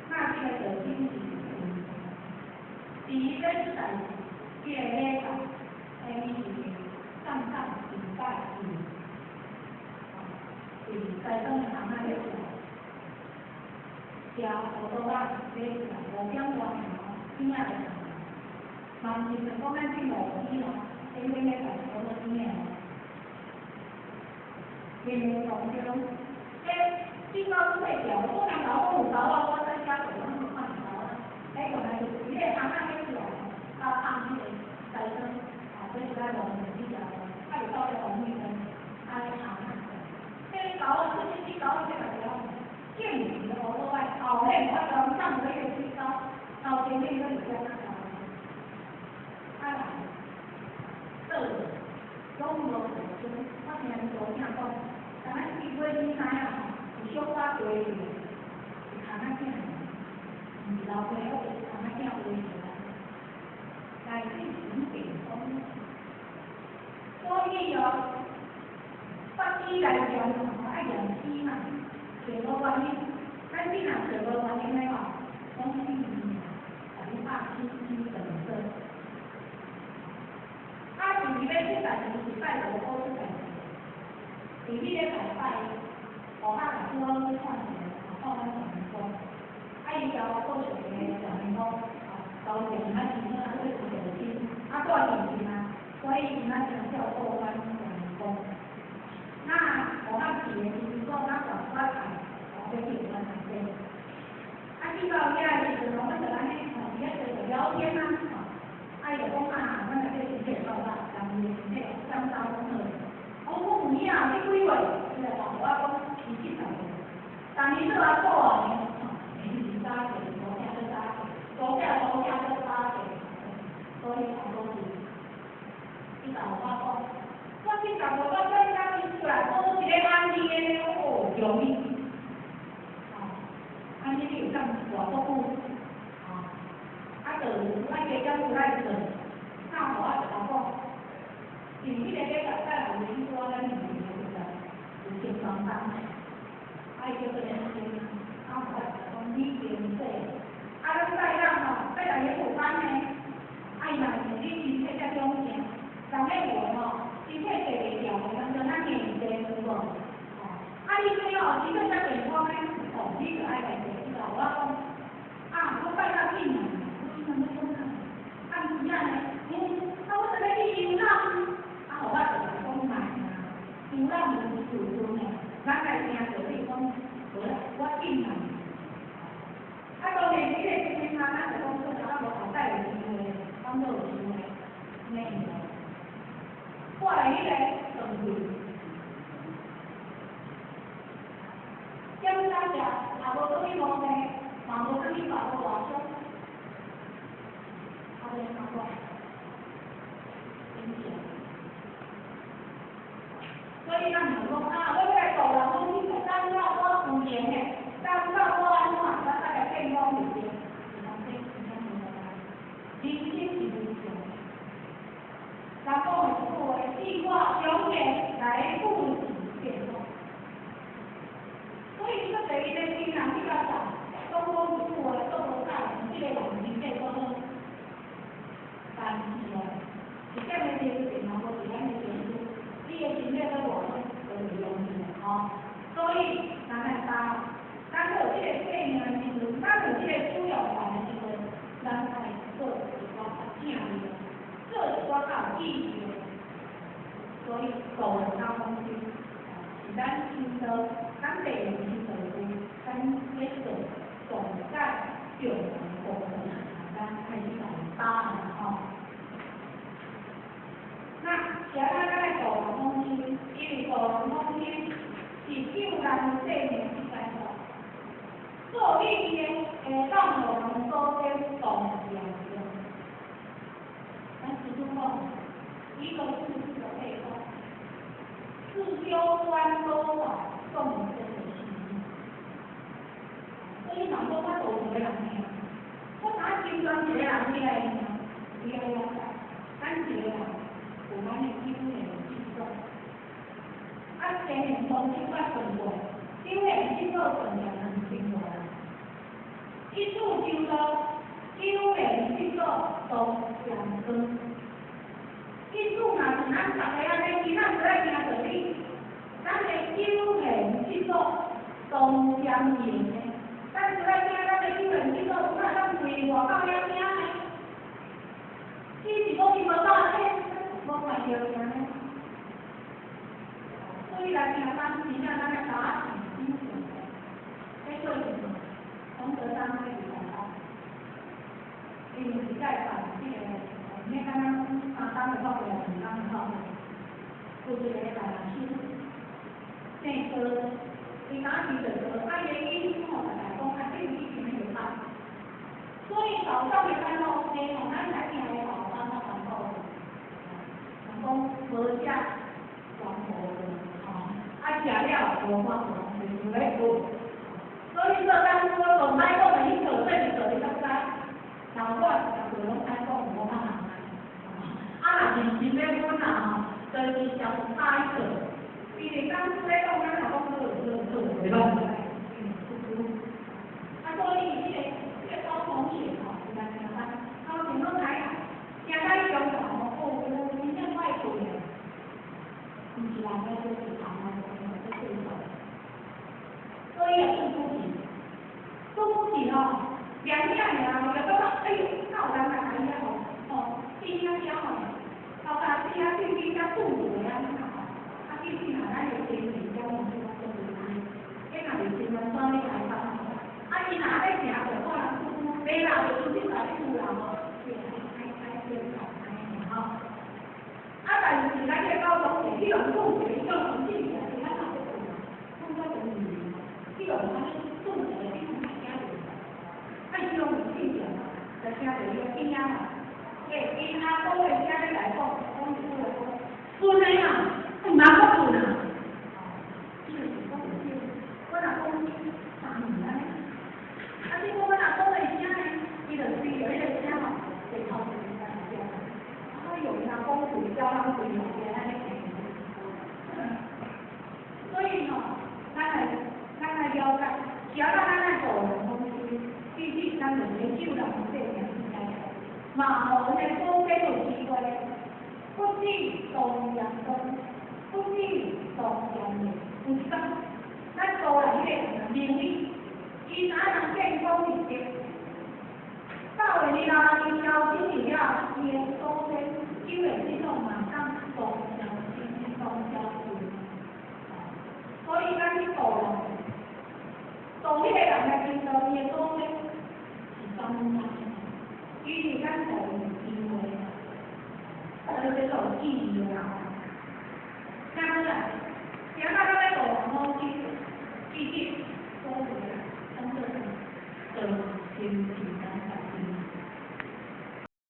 那這個道親是佇伊欲出代誌，這個禮拜，伊是上上禮拜五，佇西裝的巷仔咧食。食糊塗仔，買出來5點外爾，天仔就暗。嘛毋是像講咱去路邊哦，頂頂禮拜差不多天仔。面面當中，欸，進到退掉，我人老講有狗仔，我在遮就攏無看著狗仔。欸，原來就是伊個巷仔買出來，啊，放彼個西裝，啊，買出來路邊去食，啊，就到咧紅綠燈，啊，咧巷仔。這個狗仔，這隻狗仔，這個條，見面就糊塗仔，後面我就送過彼個水狗，頭前面閣是啥仔狗？啊來，倒攏無道親，我聽𪜶查某囝講，但咱去買你知影吼，有小可過去，是空仔囝，毋是老爸，我就是空仔囝畫出來，來進行點風。所以哦，法師來念吼，愛念詩嘛，找無原因，咱你若找無原因的吼，攏是共你拍死死等死。啊，是欲出代誌是拜五好出代誌，佇彼禮拜拜，烏黑老師攏去看者，看咱傳光，啊，伊交我做上個傳光，啊，高興啊，真好啊，去有道親，啊，住近近啊，所以伊仔真照顧阮傳光。那烏黑去的時陣講，咱全我愛，我欲去阮內底。啊，去到遐的時陣，阮就按呢，吼，佇遐坐著聊天啊。啊，伊就講啊，阮內底身體夠肉，人伊的身體檢查攏好。我講有影，你幾歲？伊就答我講，伊70歲。但伊做阿某啊呢，伊是早起，查某囝閣早起，查某囝查某囝閣早起，所以阿某是，伊就我講，我70歲，我檢查出來，無一個安尼的哦，容易。哦，按呢你有當偌多久？哦，啊，就愛加減出來算，那予我一下講，因為彼個禮拜再來有去我咱是有健康單，啊，伊叫做年輕，啊，我講你經濟，啊，咱再人吼，再來也有班呢，啊，伊若是你身體遮強健，人咧有的吼，身體坐袂牢的，人就咱硬坐有無？哦，啊，你這吼身體遮健康呢，哦，你就愛來坐，伊就我講，啊，我拜較緊啊，我今仔欲創啥？啊，毋是按呢，啊，我踮咧去遊覽，啊，予我就來講莫啊，遊覽有自尊的，咱來聽著你講，無啦，我緊來。啊，當然，彼個時陣啊，咱就講說，啊，無後擺有機會，講做有機會，免無。過來彼個斷氣，檢查者也無倒去毛病，嘛無倒去別個外傷，啊，袂看我，真正。所以咱若講啊，我欲來度人，講你感覺我有閒的，感覺我按怎，咱愛來變講就對，是講這真正無人生是無常的。人講的一句話，自我永遠來不及變通。所以這第一個新人比較早，講講一句話，做無教人，這個人身體夠好。但是哦，一點的精神嘛，無一點的程度，你的身體閣偌好，都袂容易啦，吼。所以，咱來講，咱有這個生命的時陣，咱有這個使用權的時陣，咱愛做一寡較正面的，做一寡較有意義的。所以，度人較放心，是咱修道，咱地緣修道有，咱咧做上界重要的部分，咱開始來打啦，吼。那是按怎咱來度人往生？因為度人往生是救人性命之解脫，做意義的會當予人祖先動搖的。咱師祖講，一個數字的背後，是攸關多少眾生的性命。所以人講我度一個人命，我哪金剛一個人起來命，你愛了解，咱一個人有咱的基本的智慧。啊，前面當中我算過，九年七個算了2000多人，一處修道，九年七個都相光。意思若是咱逐個按呢，今仔出來聽著你，咱的九年七個都相應的。咱出來聽咱的九年七個，有哪當跪外口遐聽呢？只是講伊無大聽，無看著爾呢。所以來聽咱真正咱來打起精神，咧做什麼？功德單位伫台北，因為是在辦這個，免敢若三冬的法會，兩冬的法會，有一個來師，姓柯，伊打起就說，啊，伊的意思吼，大概講啊，這是以前的法。所以早上的班吼，吼，咱來聽的吼，咱較環保的，人講無食環保的，吼，啊食了無法度，就咧困。所以做工我上歹講的，你做這是做你較知，但我逐個攏愛講無法通啊。啊，若認真欲阮啊吼，就是上歹做。因為當初咧講，咱若講好好好，袂歹。啊，所以這個高同學吼，是來聽咱，頭前攏來啊，聽咱中吼，哦，真正歹困的，毋是人咧，就是人啊，咧睡覺。所以啊，對不起，對不起吼，兩下爾，就感覺哎喲，哪有人來來遐吼，哦，邊仔遮吼，頭家邊仔對邊遮拄過啊，吼，啊，其實若咱的精神了，就較做袂安尼，這若是真完全咧來講，啊，伊若咧行就看人拄拄，袂啦，就出去來有啦吼，對，愛愛愛講開，走人開，是按呢所以吼，咱來了解，只要咱愛度人講師，其實咱就咧救人性命之間，嘛予阮的祖先有機會，不止當嚴當，不止當嚴的，有一工，咱度人彼個人明理，伊若能健康立德，到下日老人伊消失去了，伊的祖先救的這種嘛當當消失，當消失。所以咱去度人，度彼個人來知道伊的祖先是感恩的，伊是咱度有機會，所以這做記憶啦。